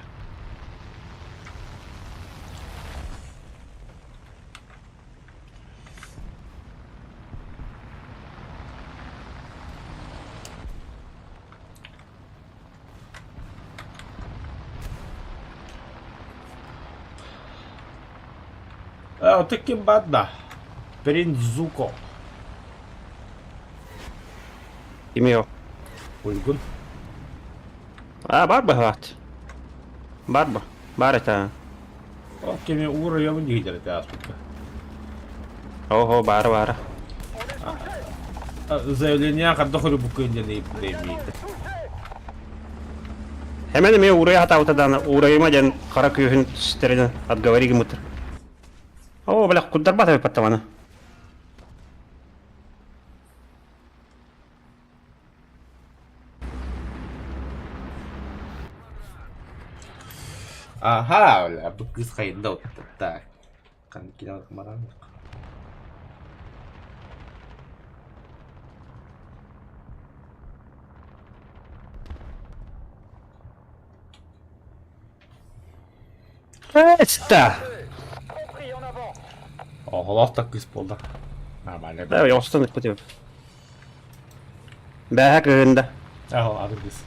А, таким бадна. Принцзуко. Кимио. Уйгун. А, бар баһаат. Бар ба. Бар этэ. О, кеми ура ямын дигидер это аспекта. Ого, бар бар. Заявление хадда хору букын дени премии. Эмэн эмиэ уурайа сатаабыта даҕаны, уурайыма диэн хара күүһүн ситэринэн отговори гыммыттар. Оо, бля, курдарбат эбиппат маны. Аха, бля, бу кыыс хайында оттар. Ханкина баран. Эста! Оҕолоох да кыыс буолла. Нормально. Да, я остану хотел. Бэһэ кыһында. Аһо, атын кыыс.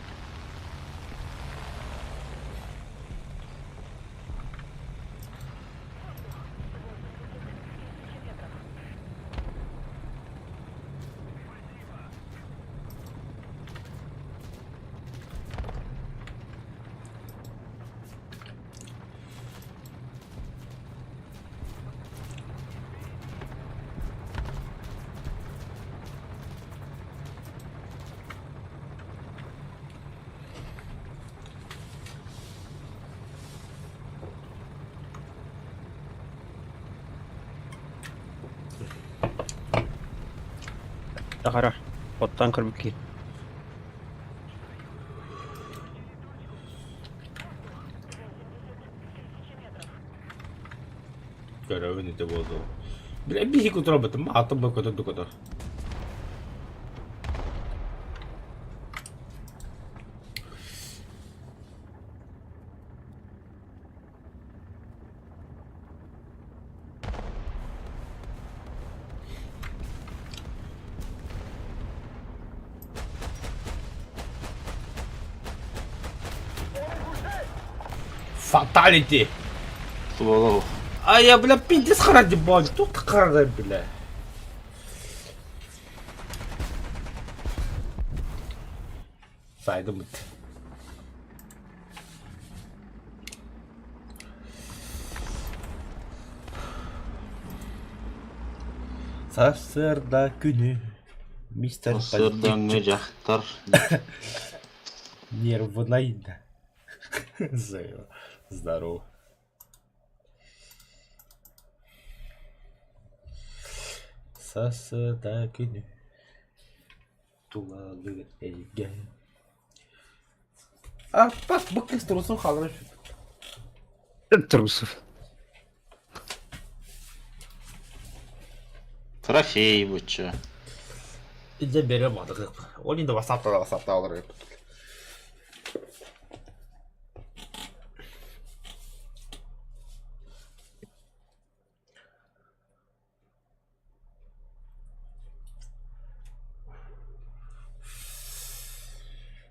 Тахара. Оттон көрбүт киһи. Көрөбүн ити буолду. Бile биһи кутурабытым, атын бу көтөр көтөр. Fatality. Суола А я, бля, пиздец ради бога. Тут хара, бля. Сайдым бит. Сарсыарда күнү мистер Сарсыардаҥҥа дьахтар Нервнайда. Здорово. Сарсыарда күнү Тулалыыр эйгэ. А, пас, бу кыыс трусун хаалар Трусов. Трофей бучча. Илдьэн берем адыгы. Ол инде ватсаптан ватсапта олорор.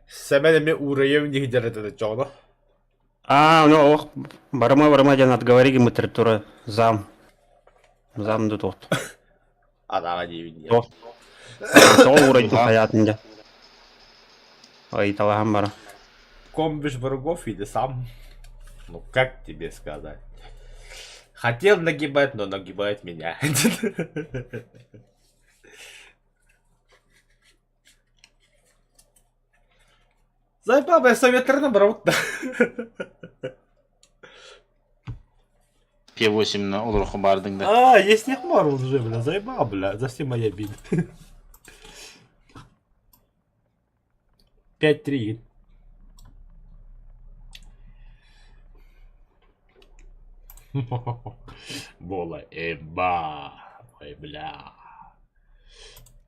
Сэмэн эмиэ уурайыам диһидэр этэ чоҕоно. А, ну ох, барыма барыма диэн отговори гыммыттар тура зам. Зам да туохту. Адаҕа диибин диэн. Туох. Тоҕо уурайдым хайаатын дьэ. Ыйыталаһан бара. Комбиш врагов или сам? Ну как тебе сказать? Хотел нагибать, но нагибает меня. Заебал, я совет барабыт да. П8 на олороху бардыҥ да. А, есть не хмар уже, бля, заебал, бля, за все мои обиды. 5-3. Бола, эба. Ой, бля.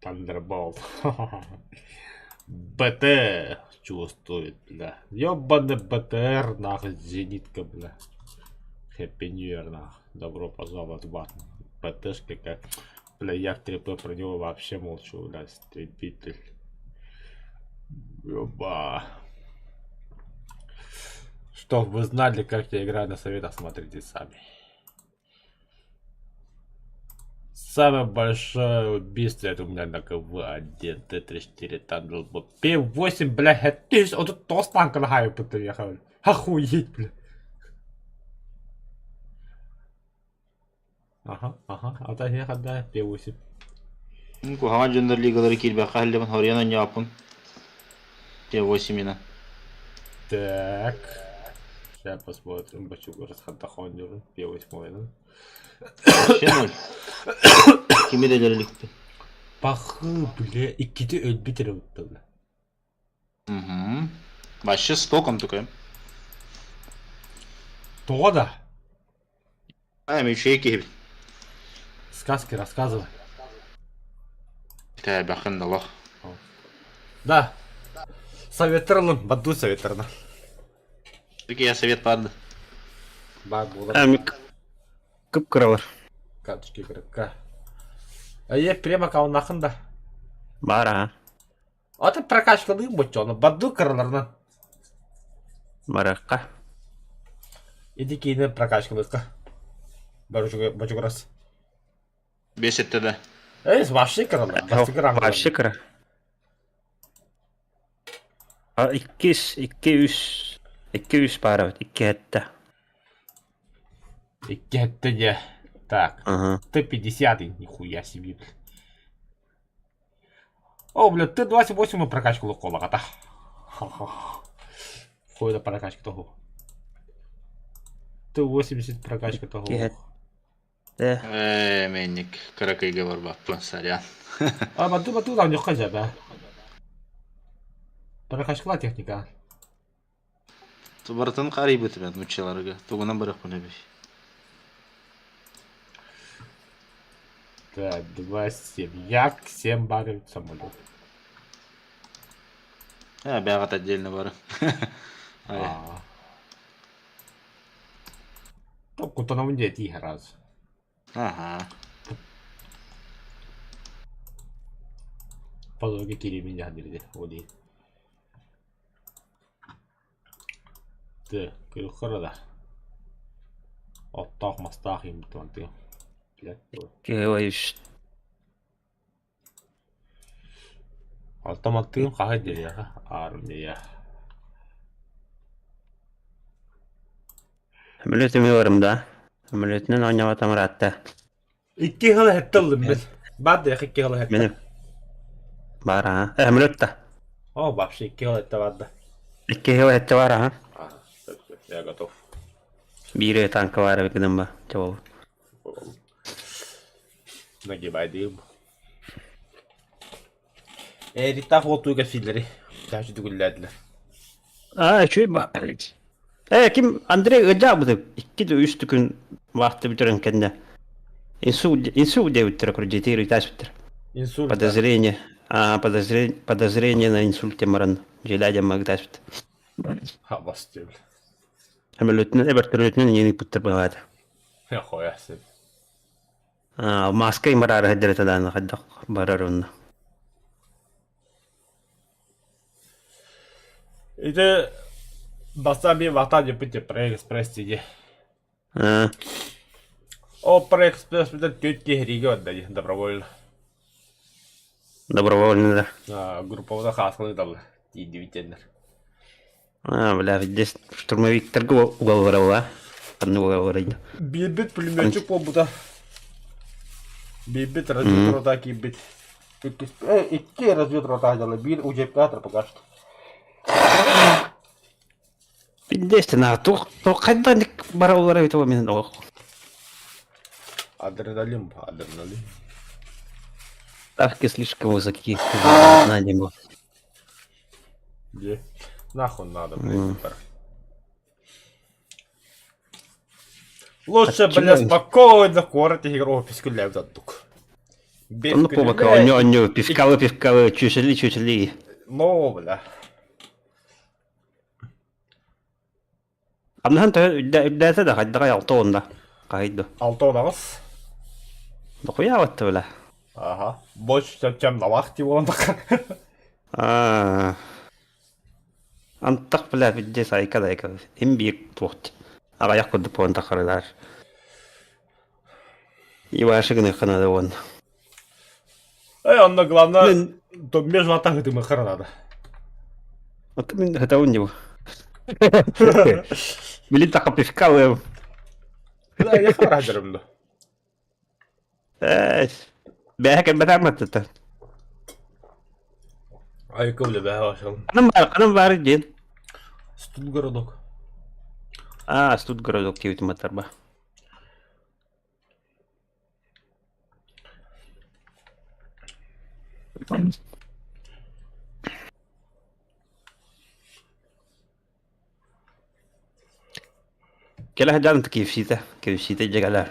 Тандерболт. БТ чувствует, бля. Ёбаный БТР, нахуй, зенитка, бля. Happy New Year, нахуй. Добро пожаловать в ад. БТшка как... Бля, я в 3П про него вообще молчу, бля, истребитель. Ёба. Чтоб вы знали, как я играю на советах, смотрите сами. Самое большое убийство это у меня на КВ-1, Т-34, Thunderbolt, П-8, бля, ты ж, вот тут то с танка на хайве подъехал. Охуеть, бля. Ага, ага, а так я да, П-8. Куһаҕан дьоннор лигалары киирбэххэ иһиллибин хоруйан оонньооппун. П8 ина. Так. Сейчас посмотрим, бачугу расхантахонерун, первый смойнун. Вообще ноль. Кими да иликпин. Пахы, бля, иккити өлбүт эрэ бутталла. Угу. Вообще с током только. Тоҕо да? А, мен үчүгэй киһибин. Сказки рассказывай. Тээбэхин олох. Да. Советтар ылын, бадду советтарына. Я совет барды. Бар буолар. Ами кып-кыралар. Карточки кырыкка. А прямо каунахын да. Бар аа. Аты прокачкалыым боччону, бадду кыраларынан. Барыахха. Ити киинэ прокачкалыахха. Бочугурас. Бес этте да. Эй, вообще кыралар. Бастыкы Вообще кыра. А иккис, икки үс, икки үс баар эбит, икки сэттэ. Икки сэттэ дьэ. Так, Ага. Т-50, нихуя себе, бля. О, бля, Т-28 прокачку луколаҕата. Хуй да прокачка того. Т-80 прокачка того. Икки сэттэ. Ээ, мэнник кыракыйга барбаппын, сорян. А, бату бату там нюхка жаба. Прокачкала техника. Барытын харыйбыт мен нуччаларга. Тугунан барыахпын эбий. Так, 2, 7. Як 7 барит самолет. Ээ, бэҕэт отдельно бары. А. Кутанабын дьэ тииһэ раз. Аха. Подолга кииримин дьаһан дириде, ол иһин. Ты, күрүк да. Оттоох мастаах ииммит тыа. Икки үс. Автоматтыын хаһа дириэхэ армия. Самолетым барым да. Самолетынан оонньообатам ыраатта. Икки хыла хэтте ыллым мен. Бар да икки хыла хэтте. Мин бар аа. Э, самолет да. О, вообще икки хыла хэтте бар да. Икки хыла хэтте бар аа. А, я готов. Биир танка бар эбит гынан ба. Чобол. Нагибайдым. Эриттаах уотуга филлери. Тәһү түгүллээдилэр. Аа, үчүгэй ба. Э, ким Андрей ыдьаабыты икки да үс күн вахта бүтэрэн кэннэ инсульт инсульт диэбиттэрэ курдьэтиир ыйтаспыттар. Инсульт. Подозрение. Аа, подозрение, подозрение на инсульт баран дьиэлээ дьамма ыытаспыт. Хабас диэбил. Самолетунан эбэртэрүтүнэн иин ыыппыттар быһаата. Хоя син. Аа, маска имараары сылдьар даҕаны хайдах барар онно. Ити бастаан биир вахтаан дьеппит Проэкспресс дии. Аа, Ол Проэкспресс бүтэн түөрт киһи ригэ барда дии добровольно. добровольно да. Аа, групповода хаасканы ыыталлар тиийдибит диэннэр. Аа, бля, здесь штурмовиктарга угаллара Ханна угалларай да. Биирбит пулеметчик буолбута. Биирбит разведрота киирбит. Иккис, икки разведрота дьала биир учебкатор пока что. Пиздец, туох туох хайдах бараллара эбит ол мин олох. Адреналин, адреналин. Ставки слишком высоки. На него. Где? Нахуй надо, блядь, бар. Лучше, бля, спокойно куорат игру пискүллээбит ордук. Оннук буолбакка онньу онньу пивкалы пивкалы чүсэли чүсэли. Ну, бля. Хамнаһын төһө үрдээтэ да хайдаҕай алта уонда хаһый да. Алта уон аҕыс. Дохуяабатта бля. Ага. Больше, чем на вахте буолан Аа. Антах бля пиздец айка да айка. Им биир туох аҕыйах курдук буолан тахарылар. Иваша гыныахха наада уонна. Эй, онно главное, то между атаһытымыххар надо. Вот мин хатабын дьэ бу. Билин таха пивкалыам. Бля, я харадарым да. Ээ, бэһэ кэлбэтэх маттыта. Айка бля бэһэ башалым. Ханан баар, ханан баар диэн. Студгородок. Аа, Студгородок диэбитим батарба. Кэлэ сылдьан KFC-тэ, KFC-тэ дьэгэлэр.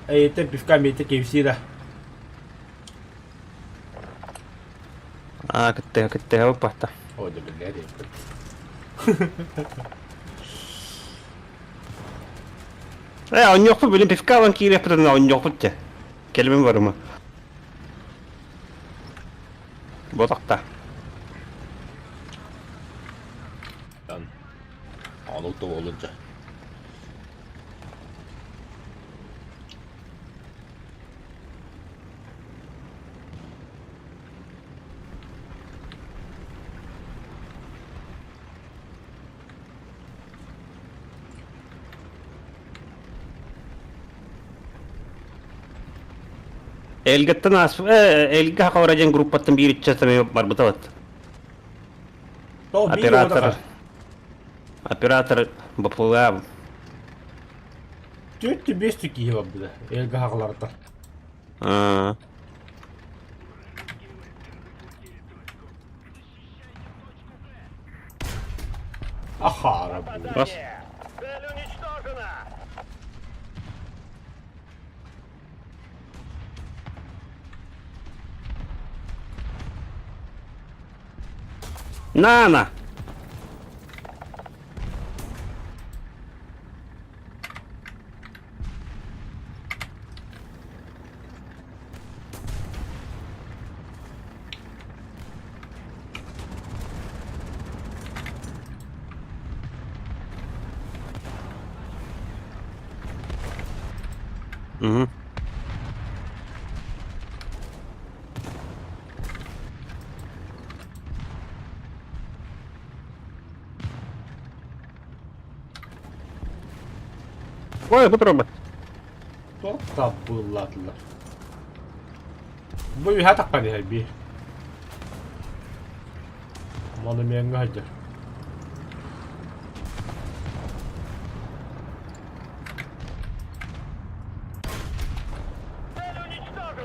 Эйиттэн пивка миэтэ KFC да. Аа, кыттыһа кыттыһа баппата. О, да биллэр Ээ, оонньуохпут билин пивка ылан киириэхпит оонньуохпут дьэ. Кэлимин барыма. Ботахта. Ону туолунча. Элгэттэн аас Элгэ Хакавара диэн группаттан биир иччэ барбыта вот. Оператор Оператор БПЛА Түөрт биэс киһи барбыта Элгэ хахаларта. Ахара Бас. На, на! Угу. Ой, бу турар Туох буллаатылар. Бу үһэ таххан иһэр биир. Монумеҥҥа сылдьар.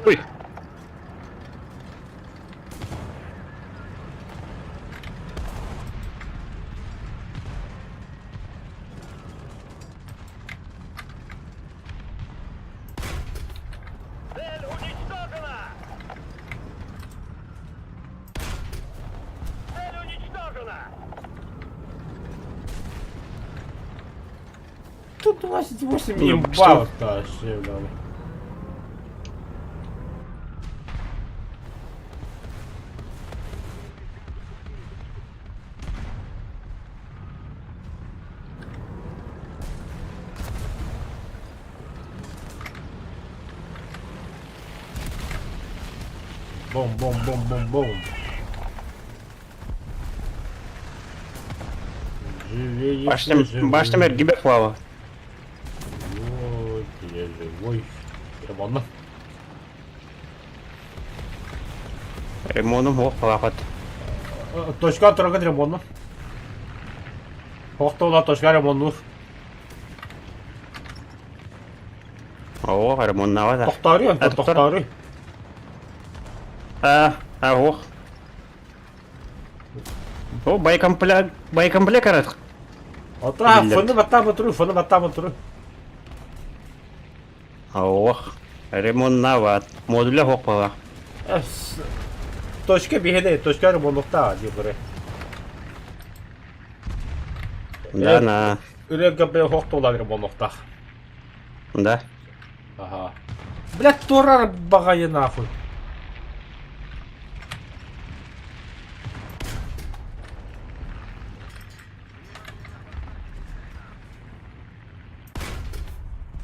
Ой. Тут 28 Ну, имба что? вообще, бля. Бом, бом, бом, бом, бом. Живее, Башня, живой. башня эргибэ слава. Вот, я живой. Ремонно. Ремоном ох палахат. Точка турагын ремонно. Хохтола точка ремоннур. Оо, ремоннава да. Тохтаарый, тохтаарый. А, а, ох. О, боекомплект, боекомплект арат. Отра, фону баттаама туру, фону баттаама туру. Ох, ремоннават. Модуля хох пала. Точка биһине, точка ремоннукта дии бары. Да, на. Үрэ габе хохтолар ремоннуктах. Да. Ага. Блядь, турар баҕайы нахуй.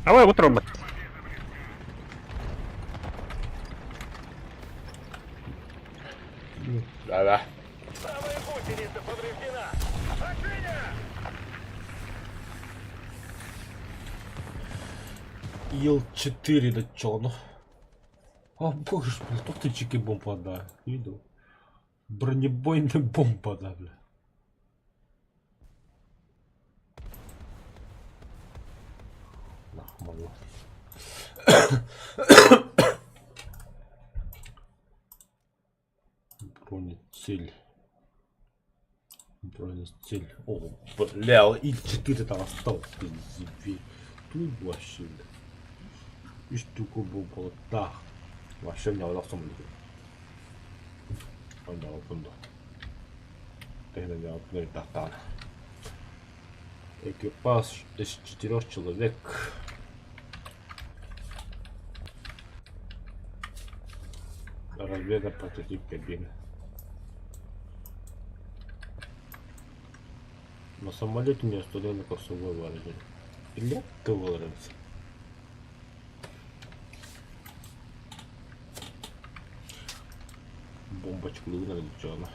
Давай вот робот. Да-да. Ил-4 да чё, ну. О боже, бля, тут ты чики бомба, да. Видел? Бронебойная бомба, да, бля. буолла. Бронецель. Бронецель. О, бля, И4 там осталось. Тут вообще, бля. И штуку был так. Вообще мне удастся Экипаж из четырех человек. Разведа прототип кабины. На самолете не остановили курсовой выражение. Или ты. Бомбочку выгнали, она.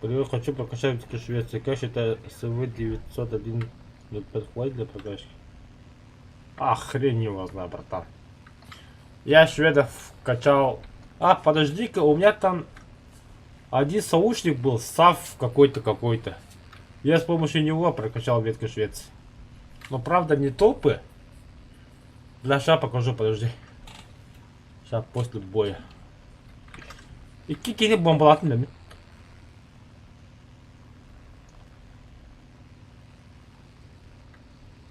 Привет, хочу прокачать Швеции. Как это СВ 901 05 хватит для прокачки? А, хрень его знаю, братан. Я шведов качал. А, подожди-ка, у меня там один соучник был, САФ какой-то какой-то. Я с помощью него прокачал ветку Швеции. Но правда не топы. Бля, ща покажу, подожди. Сейчас после боя. Икки киһи бомбалаатын дemi.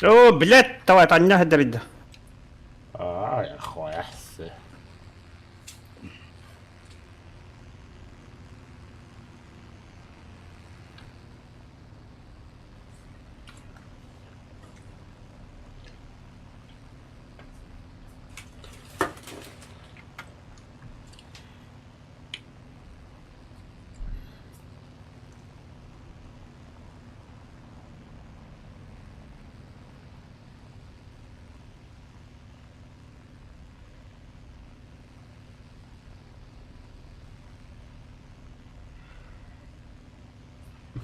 О, блядь, давай, таня дэридэ. А, хуя се.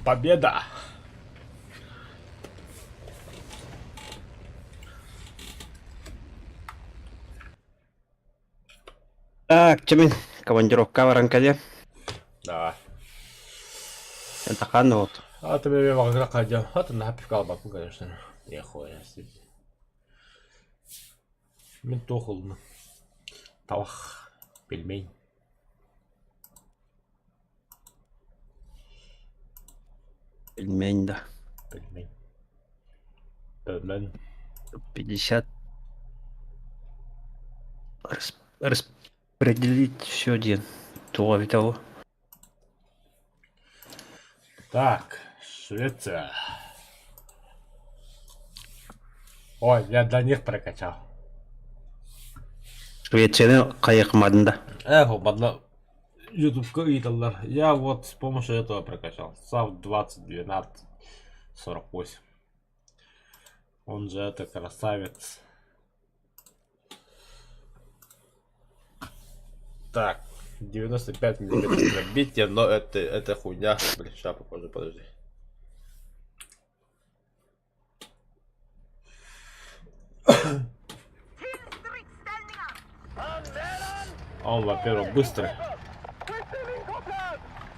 Победа! Так, чемин командировка баран кэлиэ. Да. Это хан вот. А ты меня могла ходил. А ты на пивка конечно. Нихуя себе. Мин туох Табах. Пельмень. Пельмень, да. Пельмень. Пельмень. 50. Распределить все один. То того. Так, Швеция. Ой, я для них прокачал. Швецияны кайыкмадында. Эх, ладно. Ютубка ыыталлар. Я вот с помощью этого прокачал. САВ 20 12 48. Он же это красавец. Так, 95 миллиметров пробития, но это хуйня. Блин, сейчас попозже, подожди. Он, во-первых, быстрый.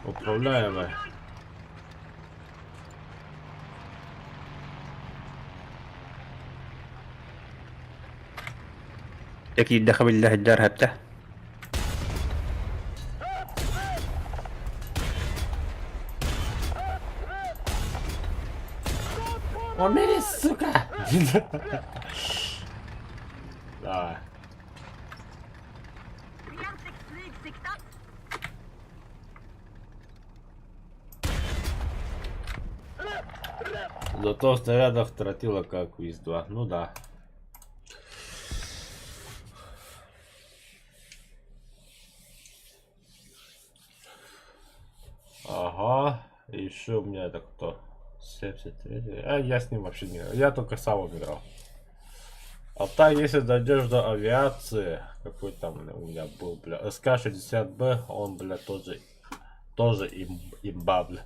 Управляемый. Такие дахабиллах дар хапта. Умери, сука! Давай. Зато снарядов тратила как ВИЗ-2. Ну да. Ага. Еще у меня это кто? 73. А я с ним вообще не играл. Я только сам играл. А так, если дойдешь до авиации, какой там у меня был, бля, СК-60Б, он, бля, тоже имба, бля.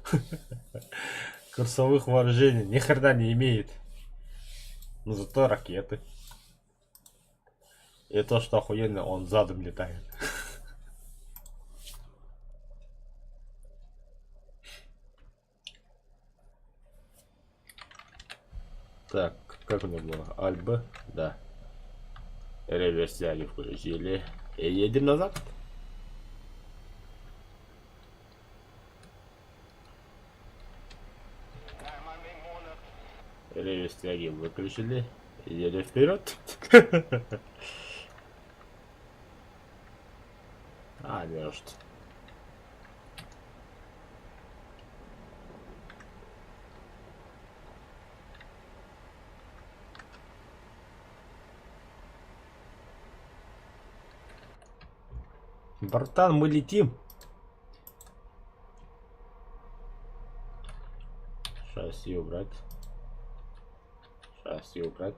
Курсовых вооружений ни хрена не имеет. Но зато ракеты. И то, что охуенно, он задом летает. Так, как у него было? Альб, да. Реверс тяги включили. И едем назад. Реверс тяги выключили. Едем вперед. А, не. Братан, мы летим. Шасси убрать. Шасси убрать.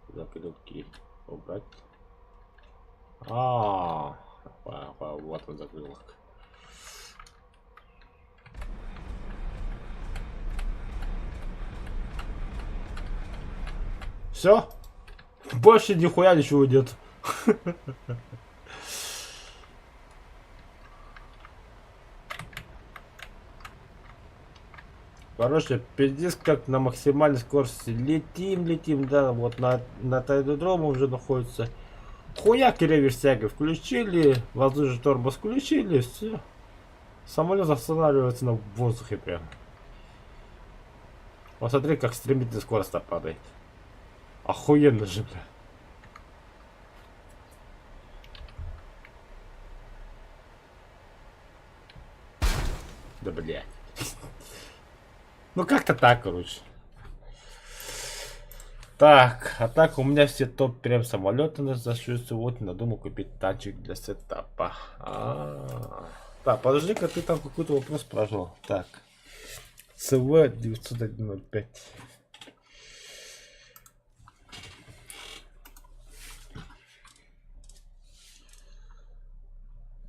Закрылки убрать. А, вот он закрылок. Все? Больше нихуя ничего нет. Короче, пиздец, как на максимальной скорости летим, летим, да, вот на аэродроме уже находится. Хуяк реверс тяги включили, воздушный тормоз включили, все. Самолет останавливается на воздухе прям. Вот смотри, как стремительно скорость падает. Охуенно же, бля. Да блядь. Ну как-то так, короче. Так, а так у меня все топ прям самолеты на зашьются. Вот надумал купить танчик для сетапа. А-а-а. Так, подожди-ка, ты там какой-то вопрос спрашивал. Так. СВ 901.05.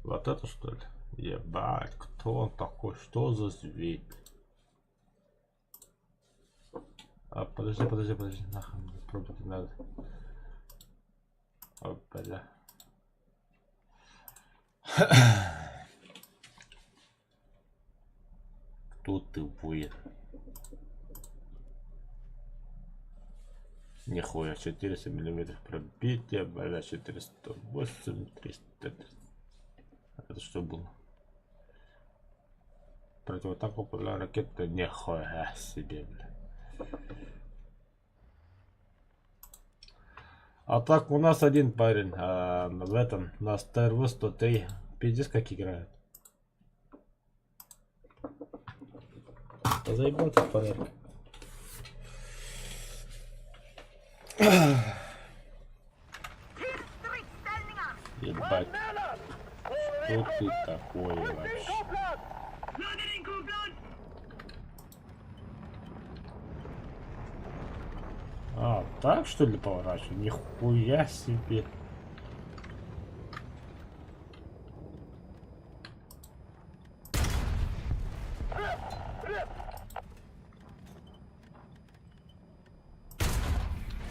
Вот это что ли? Ебать, кто он такой? Что за зверь? А, подожди, подожди, подожди, нахуй, мне пробовать не надо. О, бля. Кто ты, воин? Нихуя, 400 миллиметров пробития, бля, 408, 330. Это что было? Противотанковая ракета, нихуя себе, бля. А так у нас один парень, в этом, на ТРВ 103, пиздец как играет. Да заебал этот фонарик. Ебать. Кто ты такой вообще? А, так что ли поворачивать? Нихуя себе.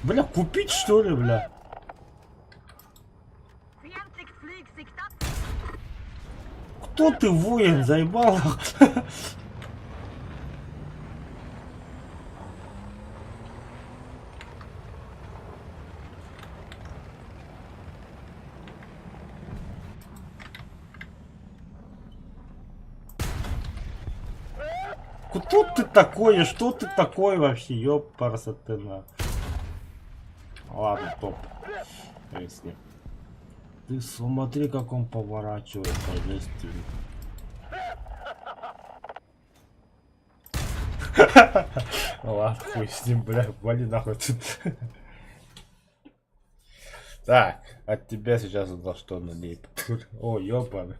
Бля, купить что ли, бля? Кто ты, воин, заебал? Кто ты такое? Что ты такое вообще? Ёпарса ты на. Ладно, топ. Если. Ты смотри, как он поворачивает, божественно. Ладно, хуй с ним, бля, вали нахуй тут. Так, от тебя сейчас узнал, что на ней. О, ёбаный.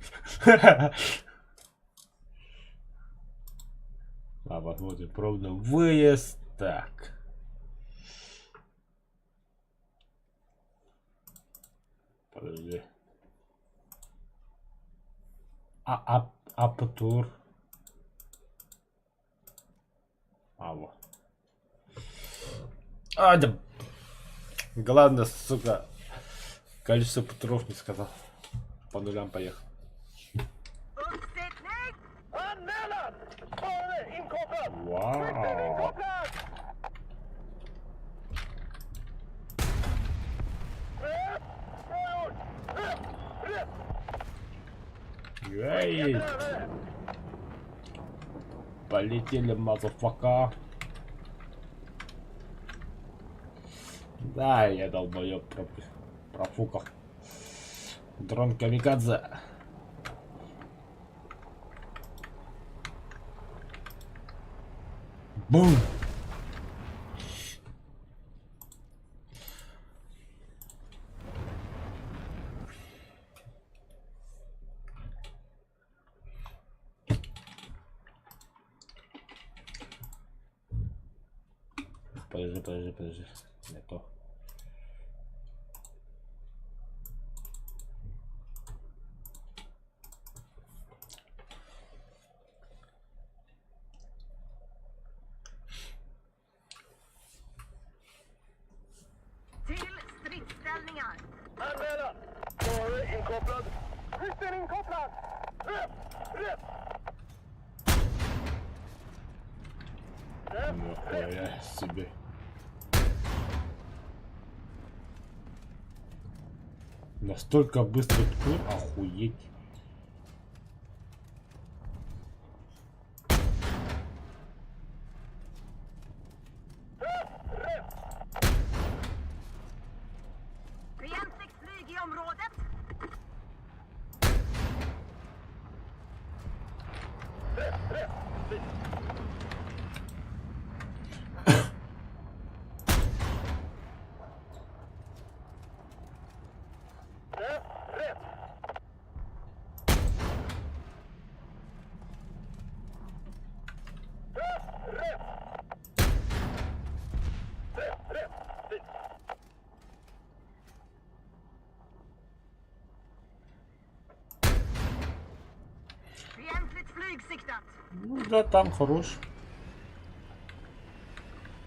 А, посмотрим. Пробный выезд. Так. Подожди. А, а, Аптур. А, во. А, да. Главное, сука, количество патров не сказал. По нулям поехал. Вау. Эй! Полетели, motherfucker. Да, я долбоеб профукал. Дрон камикадзе. Бум! Подожди, подожди, подожди. Не то. Till stridsställningar! Нихуя себе. Настолько быстро тур, охуеть. Fientligt flyg i området! Fientligt flyg siktat! Ну да, там хорош.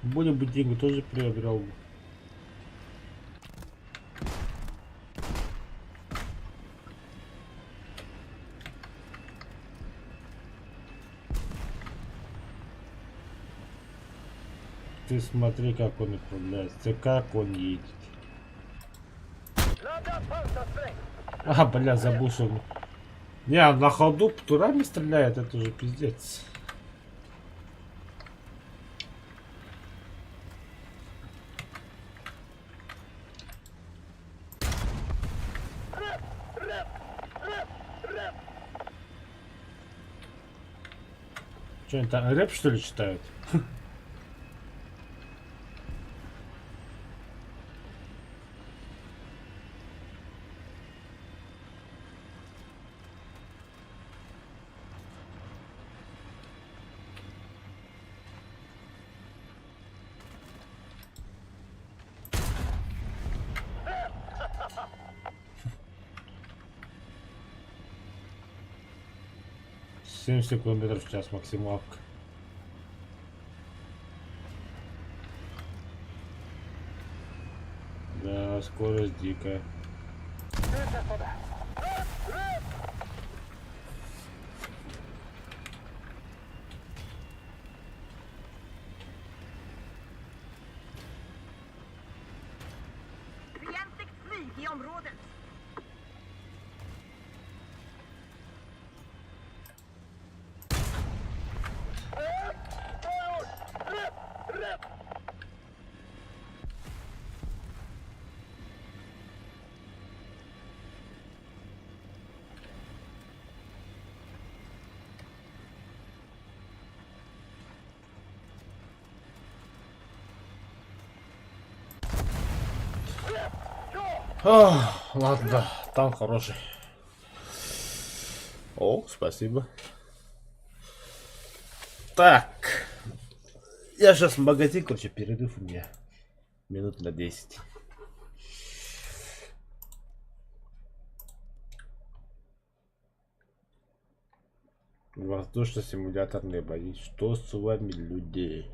Более бы деньги тоже приобрел бы. Ты смотри, как он управляется, как он едет. А, бля, забыл, что он... Не, на ходу птурами стреляет, это уже пиздец. Что они там, рэп что ли читают? 70 километров в час максималка. Да, скорость дикая. Fientligt flyg i området! Ах, ладно, там хороший. О, спасибо. Так. Я сейчас в магазин, короче, перерыв у меня. Минут на 10. Воздушно-симуляторные бои. Что с вами, люди?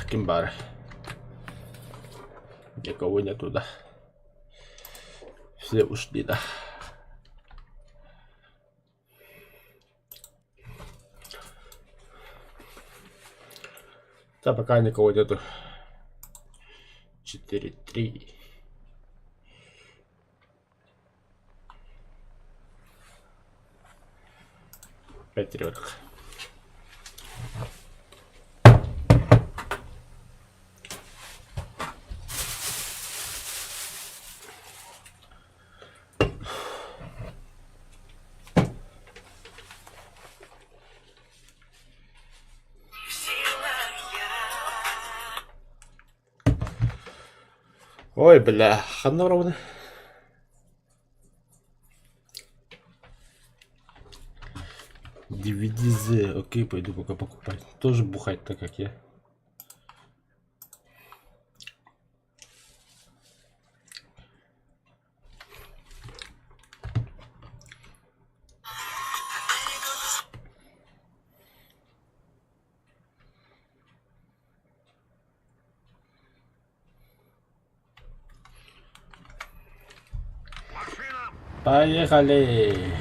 Ким баар? Никого нету, да? Все ушли, да? Да, пока никого нету. 4-3. 5 ребят. Ой, бля, ханна барабыный? DVD-Z. Окей, пойду пока покупать. Тоже бухать так, как я. Поехали!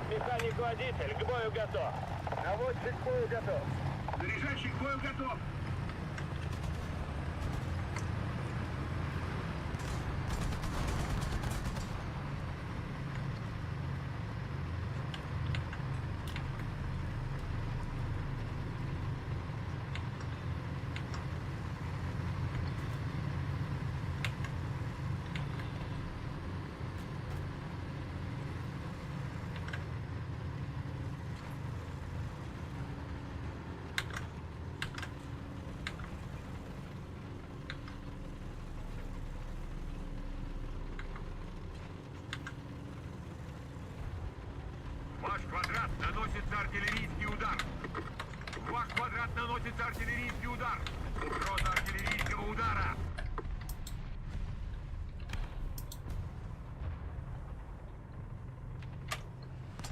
Механик-водитель, к бою готов. Наводчик к бою готов. Заряжающий к бою готов. Ваш квадрат наносится артиллерийский удар. В ваш квадрат наносится артиллерийский удар. Угроза артиллерийского удара.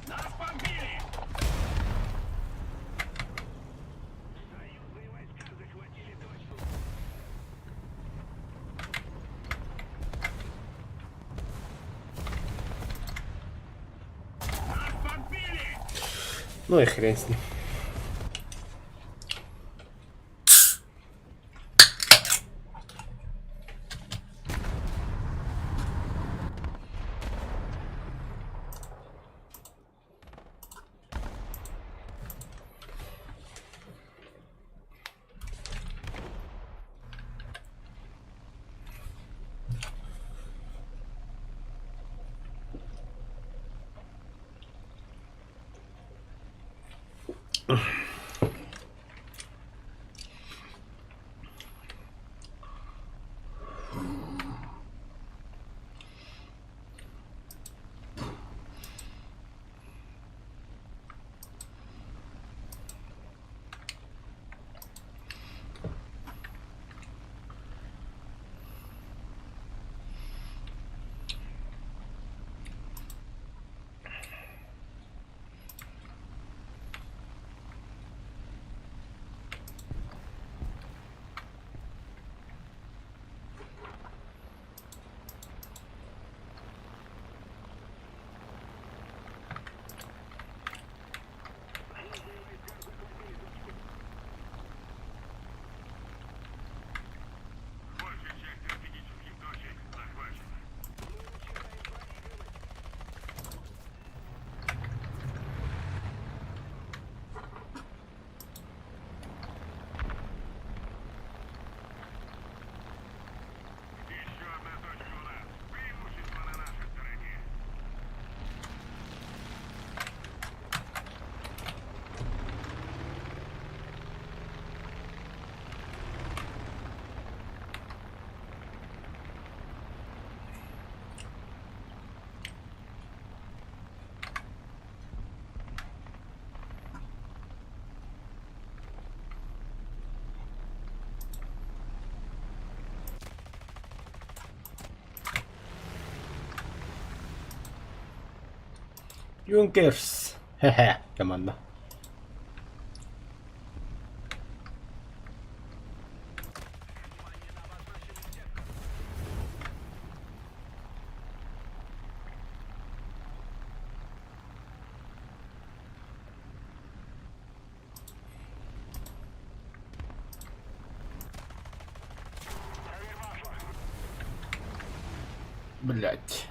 Нас бомбили! Союзные войска захватили точку. Нас бомбили! Ну и хрен с ним. Большая часть стратегических точек захвачена. Еще одна точка у нас. Преимущество на нашей стороне. Юнкерс. Хе-хе, команда. Блять.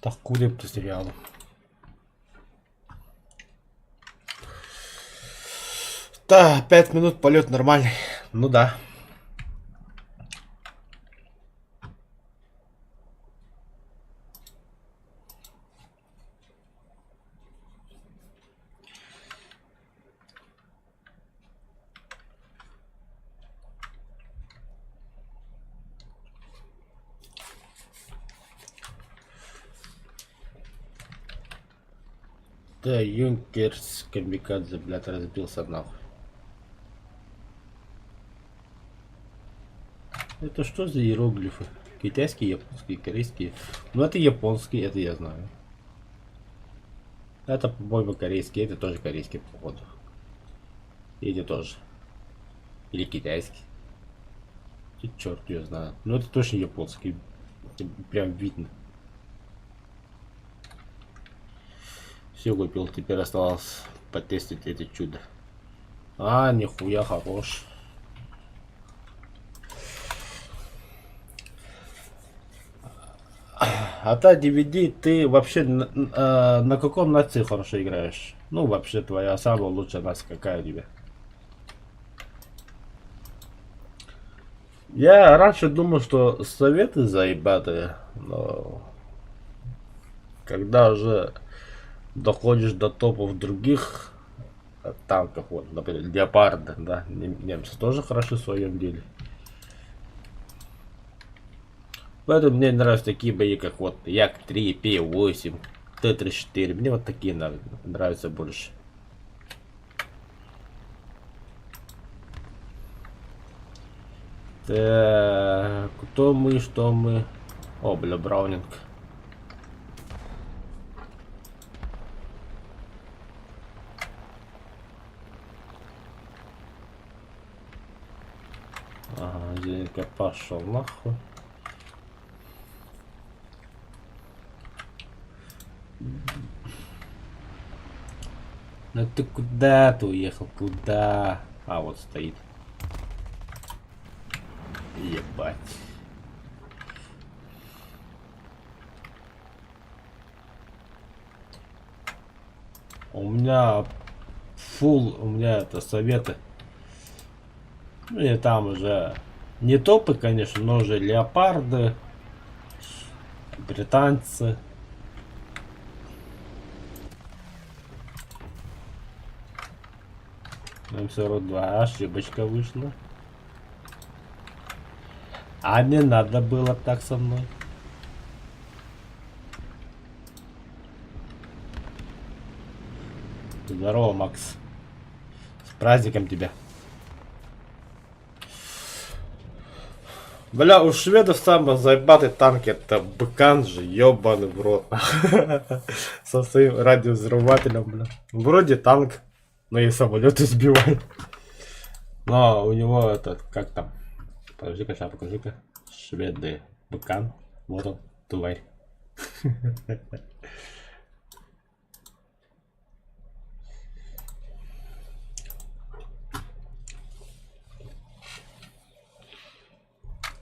Так куда ты сериалом? Да, 5 минут полет нормальный. Ну да. Да, Юнкерс камикадзе, блядь, разбился нахуй. Это что за иероглифы? Китайские, японские, корейские. Ну это японские, это я знаю. Это, по-моему, корейские, это тоже корейские, походу. Эти тоже. Или китайский. И черт ее знает. Ну это точно японский. Это прям видно. Все купил, теперь осталось потестить это чудо. А, нихуя хорош. А та DVD, ты вообще на каком нации хорошо играешь? Ну, вообще, твоя самая лучшая нация какая у тебя? Я раньше думал, что советы заебатые, но когда уже доходишь до топов других танков, вот, например, Леопарды, да, немцы тоже хороши в своем деле. Поэтому мне нравятся такие бои, как вот Як-3, П-8, Т-34. Мне вот такие нравятся больше. Так, кто мы, что мы? О, бля, Браунинг. Ага, Зенитка пошел нахуй. Ну ты куда ты уехал? Куда? А, вот стоит. Ебать. У меня full, у меня это советы. Ну и там уже не топы, конечно, но уже леопарды, британцы. М42 ошибочка вышла. А не надо было так со мной. Здорово, Макс. С праздником тебя. Бля, у шведов самый заебатый танк это Быкан же, ебаный в рот. Со своим радиовзрывателем, бля. Вроде танк, но и самолеты сбивает. Но у него этот, как там? Подожди-ка, сейчас покажи-ка. Шведы. Быкан. Вот он. Тварь.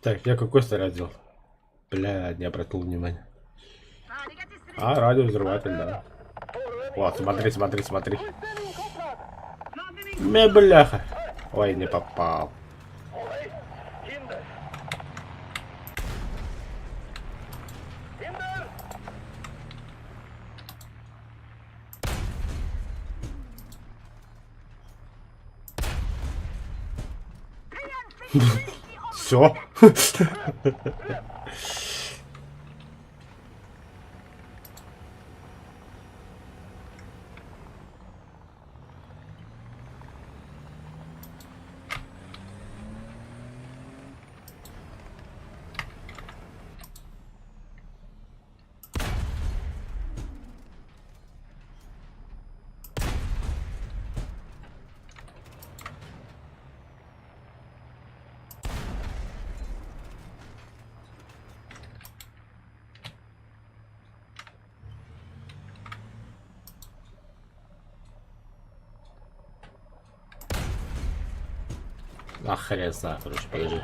Так, я какой снаряд взял? Бля, не обратил внимания. Färdiga till strid! А, радиовзрыватель, да. Вот, смотри, смотри, смотри. Ме, бляха. Ой, не попал. Все. А хрен знает, короче, подожди.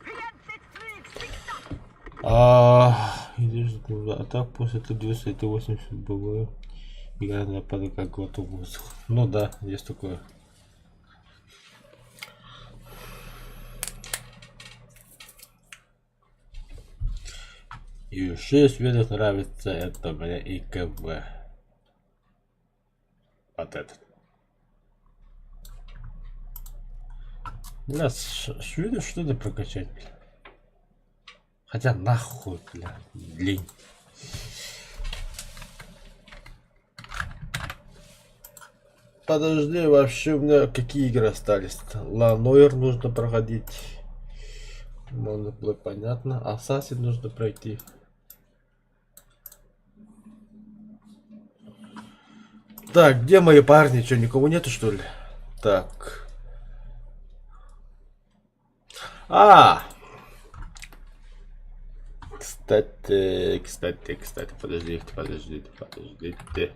Fientligt flyg siktat! А, идешь туда. А так после Т-200 Т-80 БВ игра на падает как глоток воздуха. Ну да, есть такое. И 6 видов нравится это мне ИКВ. Вот этот. Бля, видишь, что надо прокачать, бля. Хотя нахуй, бля, лень. Подожди, вообще у меня какие игры остались? Ланойр нужно проходить. Моноплей понятно. Ассасин нужно пройти. Так, где мои парни? Что, никого нету, что ли? Так. А! Кстати, кстати, кстати, подождите, подождите, подождите.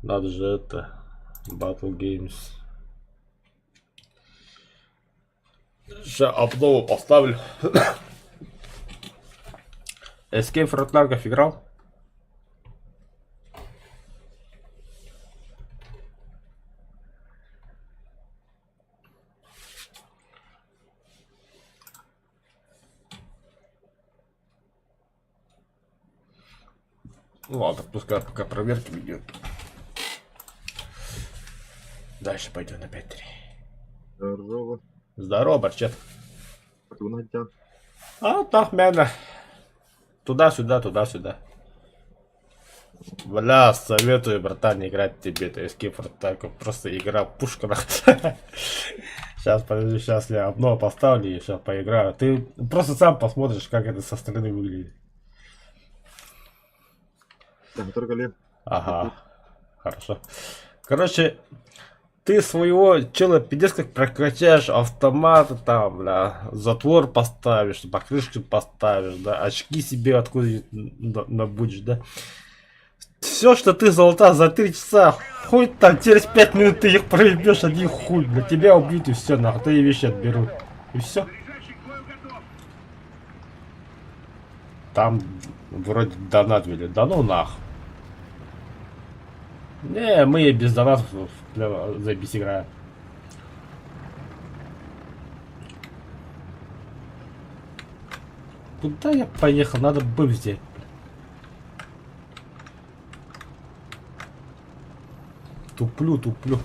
Надо же это. Battle Games. Сейчас обнову поставлю. Escape from Tarkov играл? Ну ладно, пускай пока проверки ведет. Дальше пойдем на 5-3. Здорово. Здорово, Барчет. Тунатя. А, так, мэна. Туда-сюда, туда-сюда. Бля, советую, братан, играть тебе. Это Escape from Tarkov. Просто игра пушка. Сейчас, подожди, сейчас я обнову поставлю и сейчас поиграю. Ты просто сам посмотришь, как это со стороны выглядит. Ага, хорошо. Короче, ты своего чела пиздец как прокачаешь автоматы там, бля, затвор поставишь, покрышки поставишь, да, очки себе откуда-нибудь набудешь, да. Все, что ты золота за 3 часа, хоть там через 5 минут ты их проебешь, один хуй, для тебя убьют и все, нахуй, твои вещи отберут. И все. Там вроде донат вели. Да ну нах. Не, мы и без донатов, бля, заебись играем. Куда я поехал? Надо бы взять. Туплю, туплю.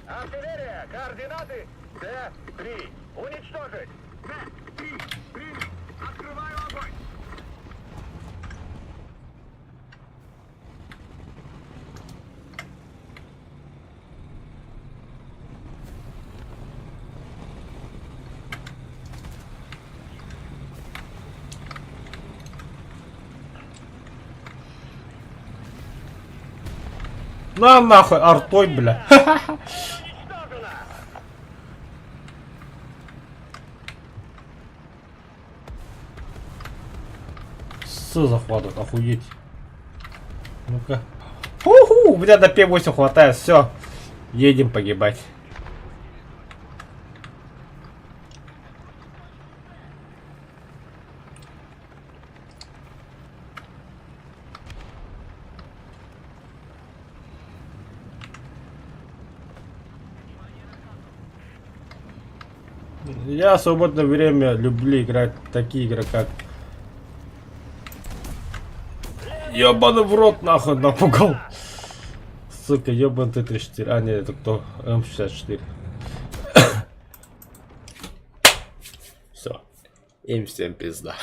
Артиллерия, координаты Д-3. Уничтожить. Д-3, принят! Открываю огонь! На нахуй, артой, бля. С захватывают, охуеть. Ну-ка. Уху, у меня до П8 хватает, все. Едем погибать. Я в свободное время люблю играть в такие игры, как... Ёбаный в рот нахуй напугал. Сука, ёбаный Т-34. А, нет, это кто? М64. Все. Им всем пизда.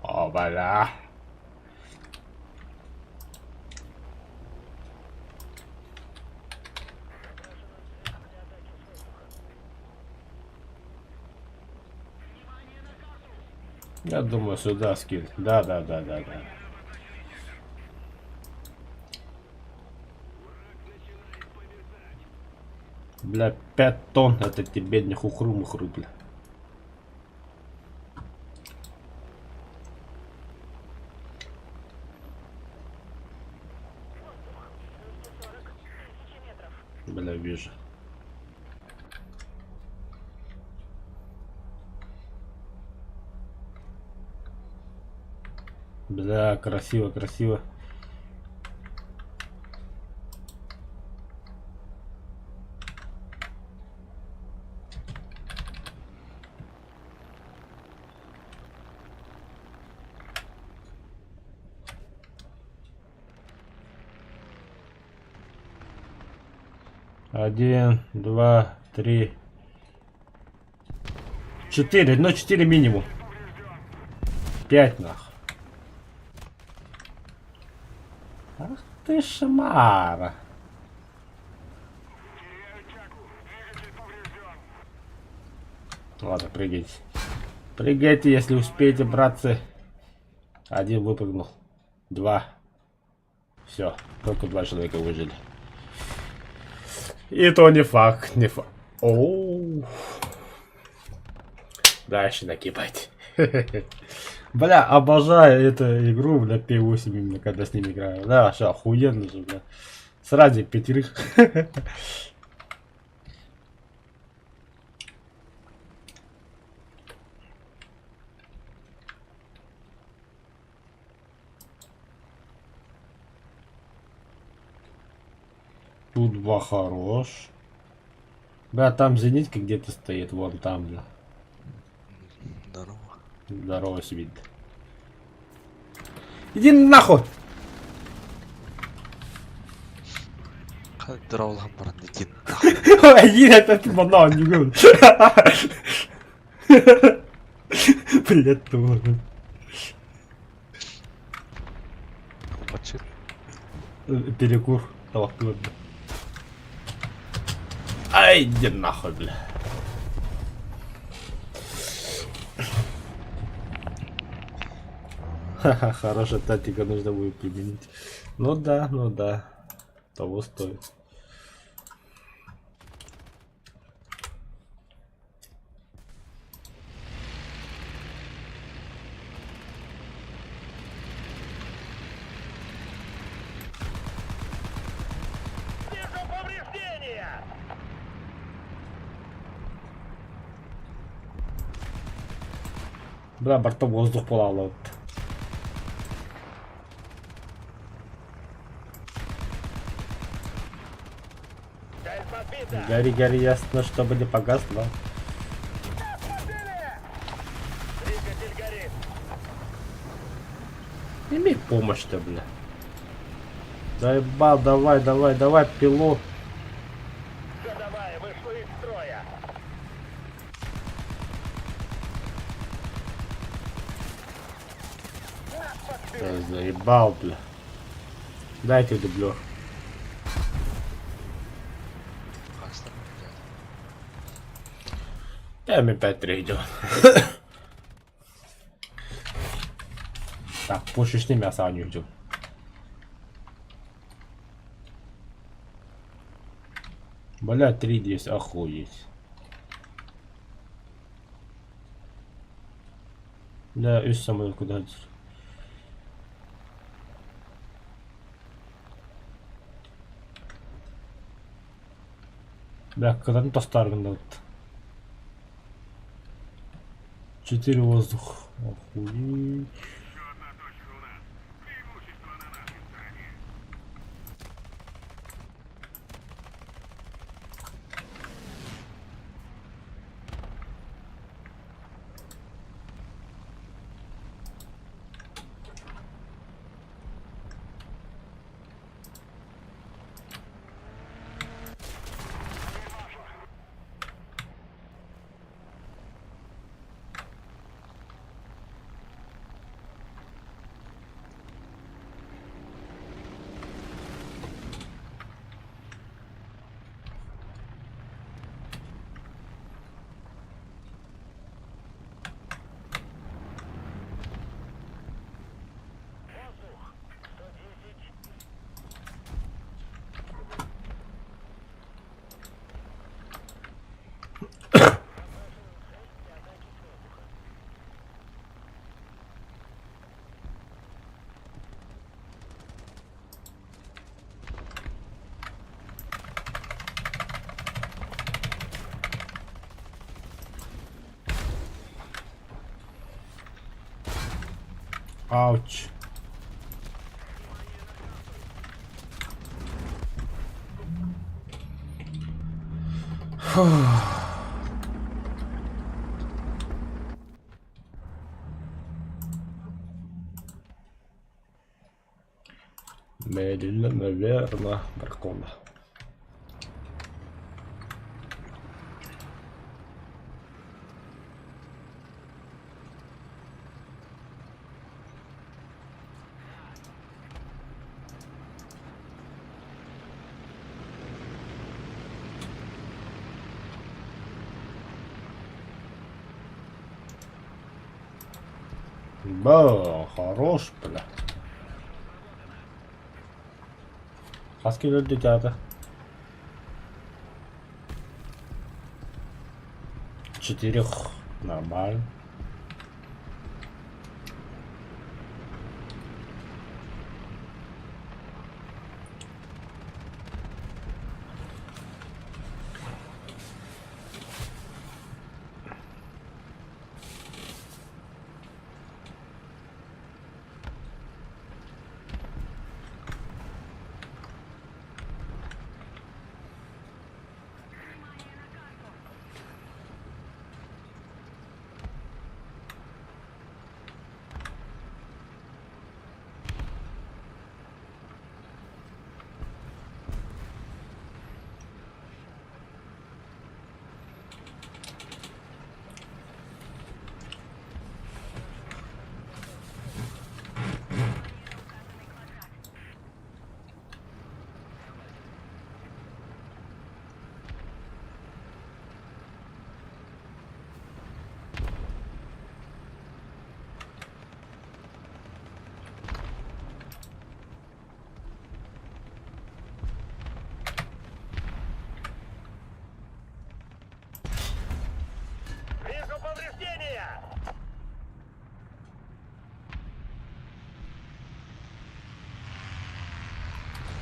О, бля. Я думаю, сюда скинуть. Да, да, да, да, да. Бля, 5 тонн, это тебе не хухру-мухру, бля. Бля, вижу. Бля, красиво, красиво. Один, два, три, четыре. Ну, четыре минимум. Пять нах. Ах ты шмара. Ладно, прыгайте. Прыгайте, если успеете, братцы. Один выпрыгнул. Два. Все, только два человека выжили. И то не факт, не факт. Оу. Дальше накипать. Бля, обожаю эту игру, бля, P8 именно, когда с ними играю. Да, вообще охуенно же, бля. Сразу пятерых. Тут два хорош. Бля, там зенитка где-то стоит, вон там, бля. Здорово. Здорово, себе. Иди нахуй! Дровлан баран иди Иди опять банан, не говорю. Блять, тоже. Почит. Перекур. Толкнуть. Ай, иди нахуй, бля. Ха-ха, хорошая тактика нужно будет применить. Ну да, ну да. Того стоит. Вижу повреждения! Бля, бортом воздух полало. Цель подбита! Гори, гори, ясно, чтобы не погасло. Двигатель горит! Имей помощь-то, бля. Заебал, давай, давай, давай, пилот. Ходовая вышла из строя! Да, заебал, бля. Дайте дублер. М5 идет. Так, пушечный мясо они идет. Бля, 3 200, охуеть. Да, үс самолет куда Бля, кытатын тостаар гыннабыт. Четыре воздух. Охуеть. Ауч. Медленно, наверно, дракона. Ба, хорош, бля. Хас кило театр? Четырех. Нормально. Вижу повреждения!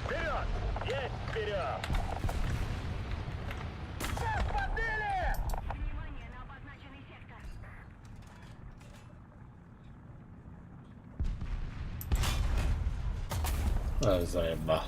Вперед! Есть вперед! Нас подбили! Внимание на обозначенный сектор. А, заебал.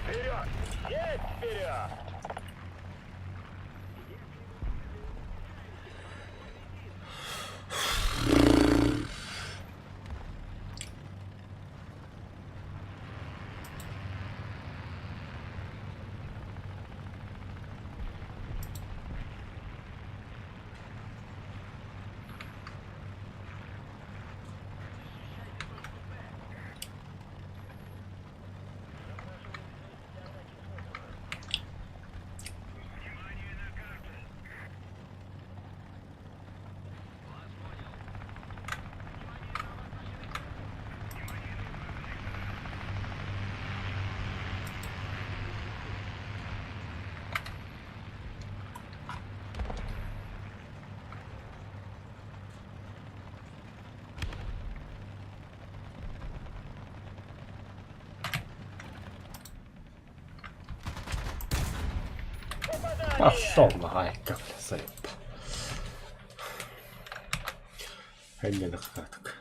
Вперед! Есть вперед! Пошел на гайка, бля, заебал. Хәлләне кытардык.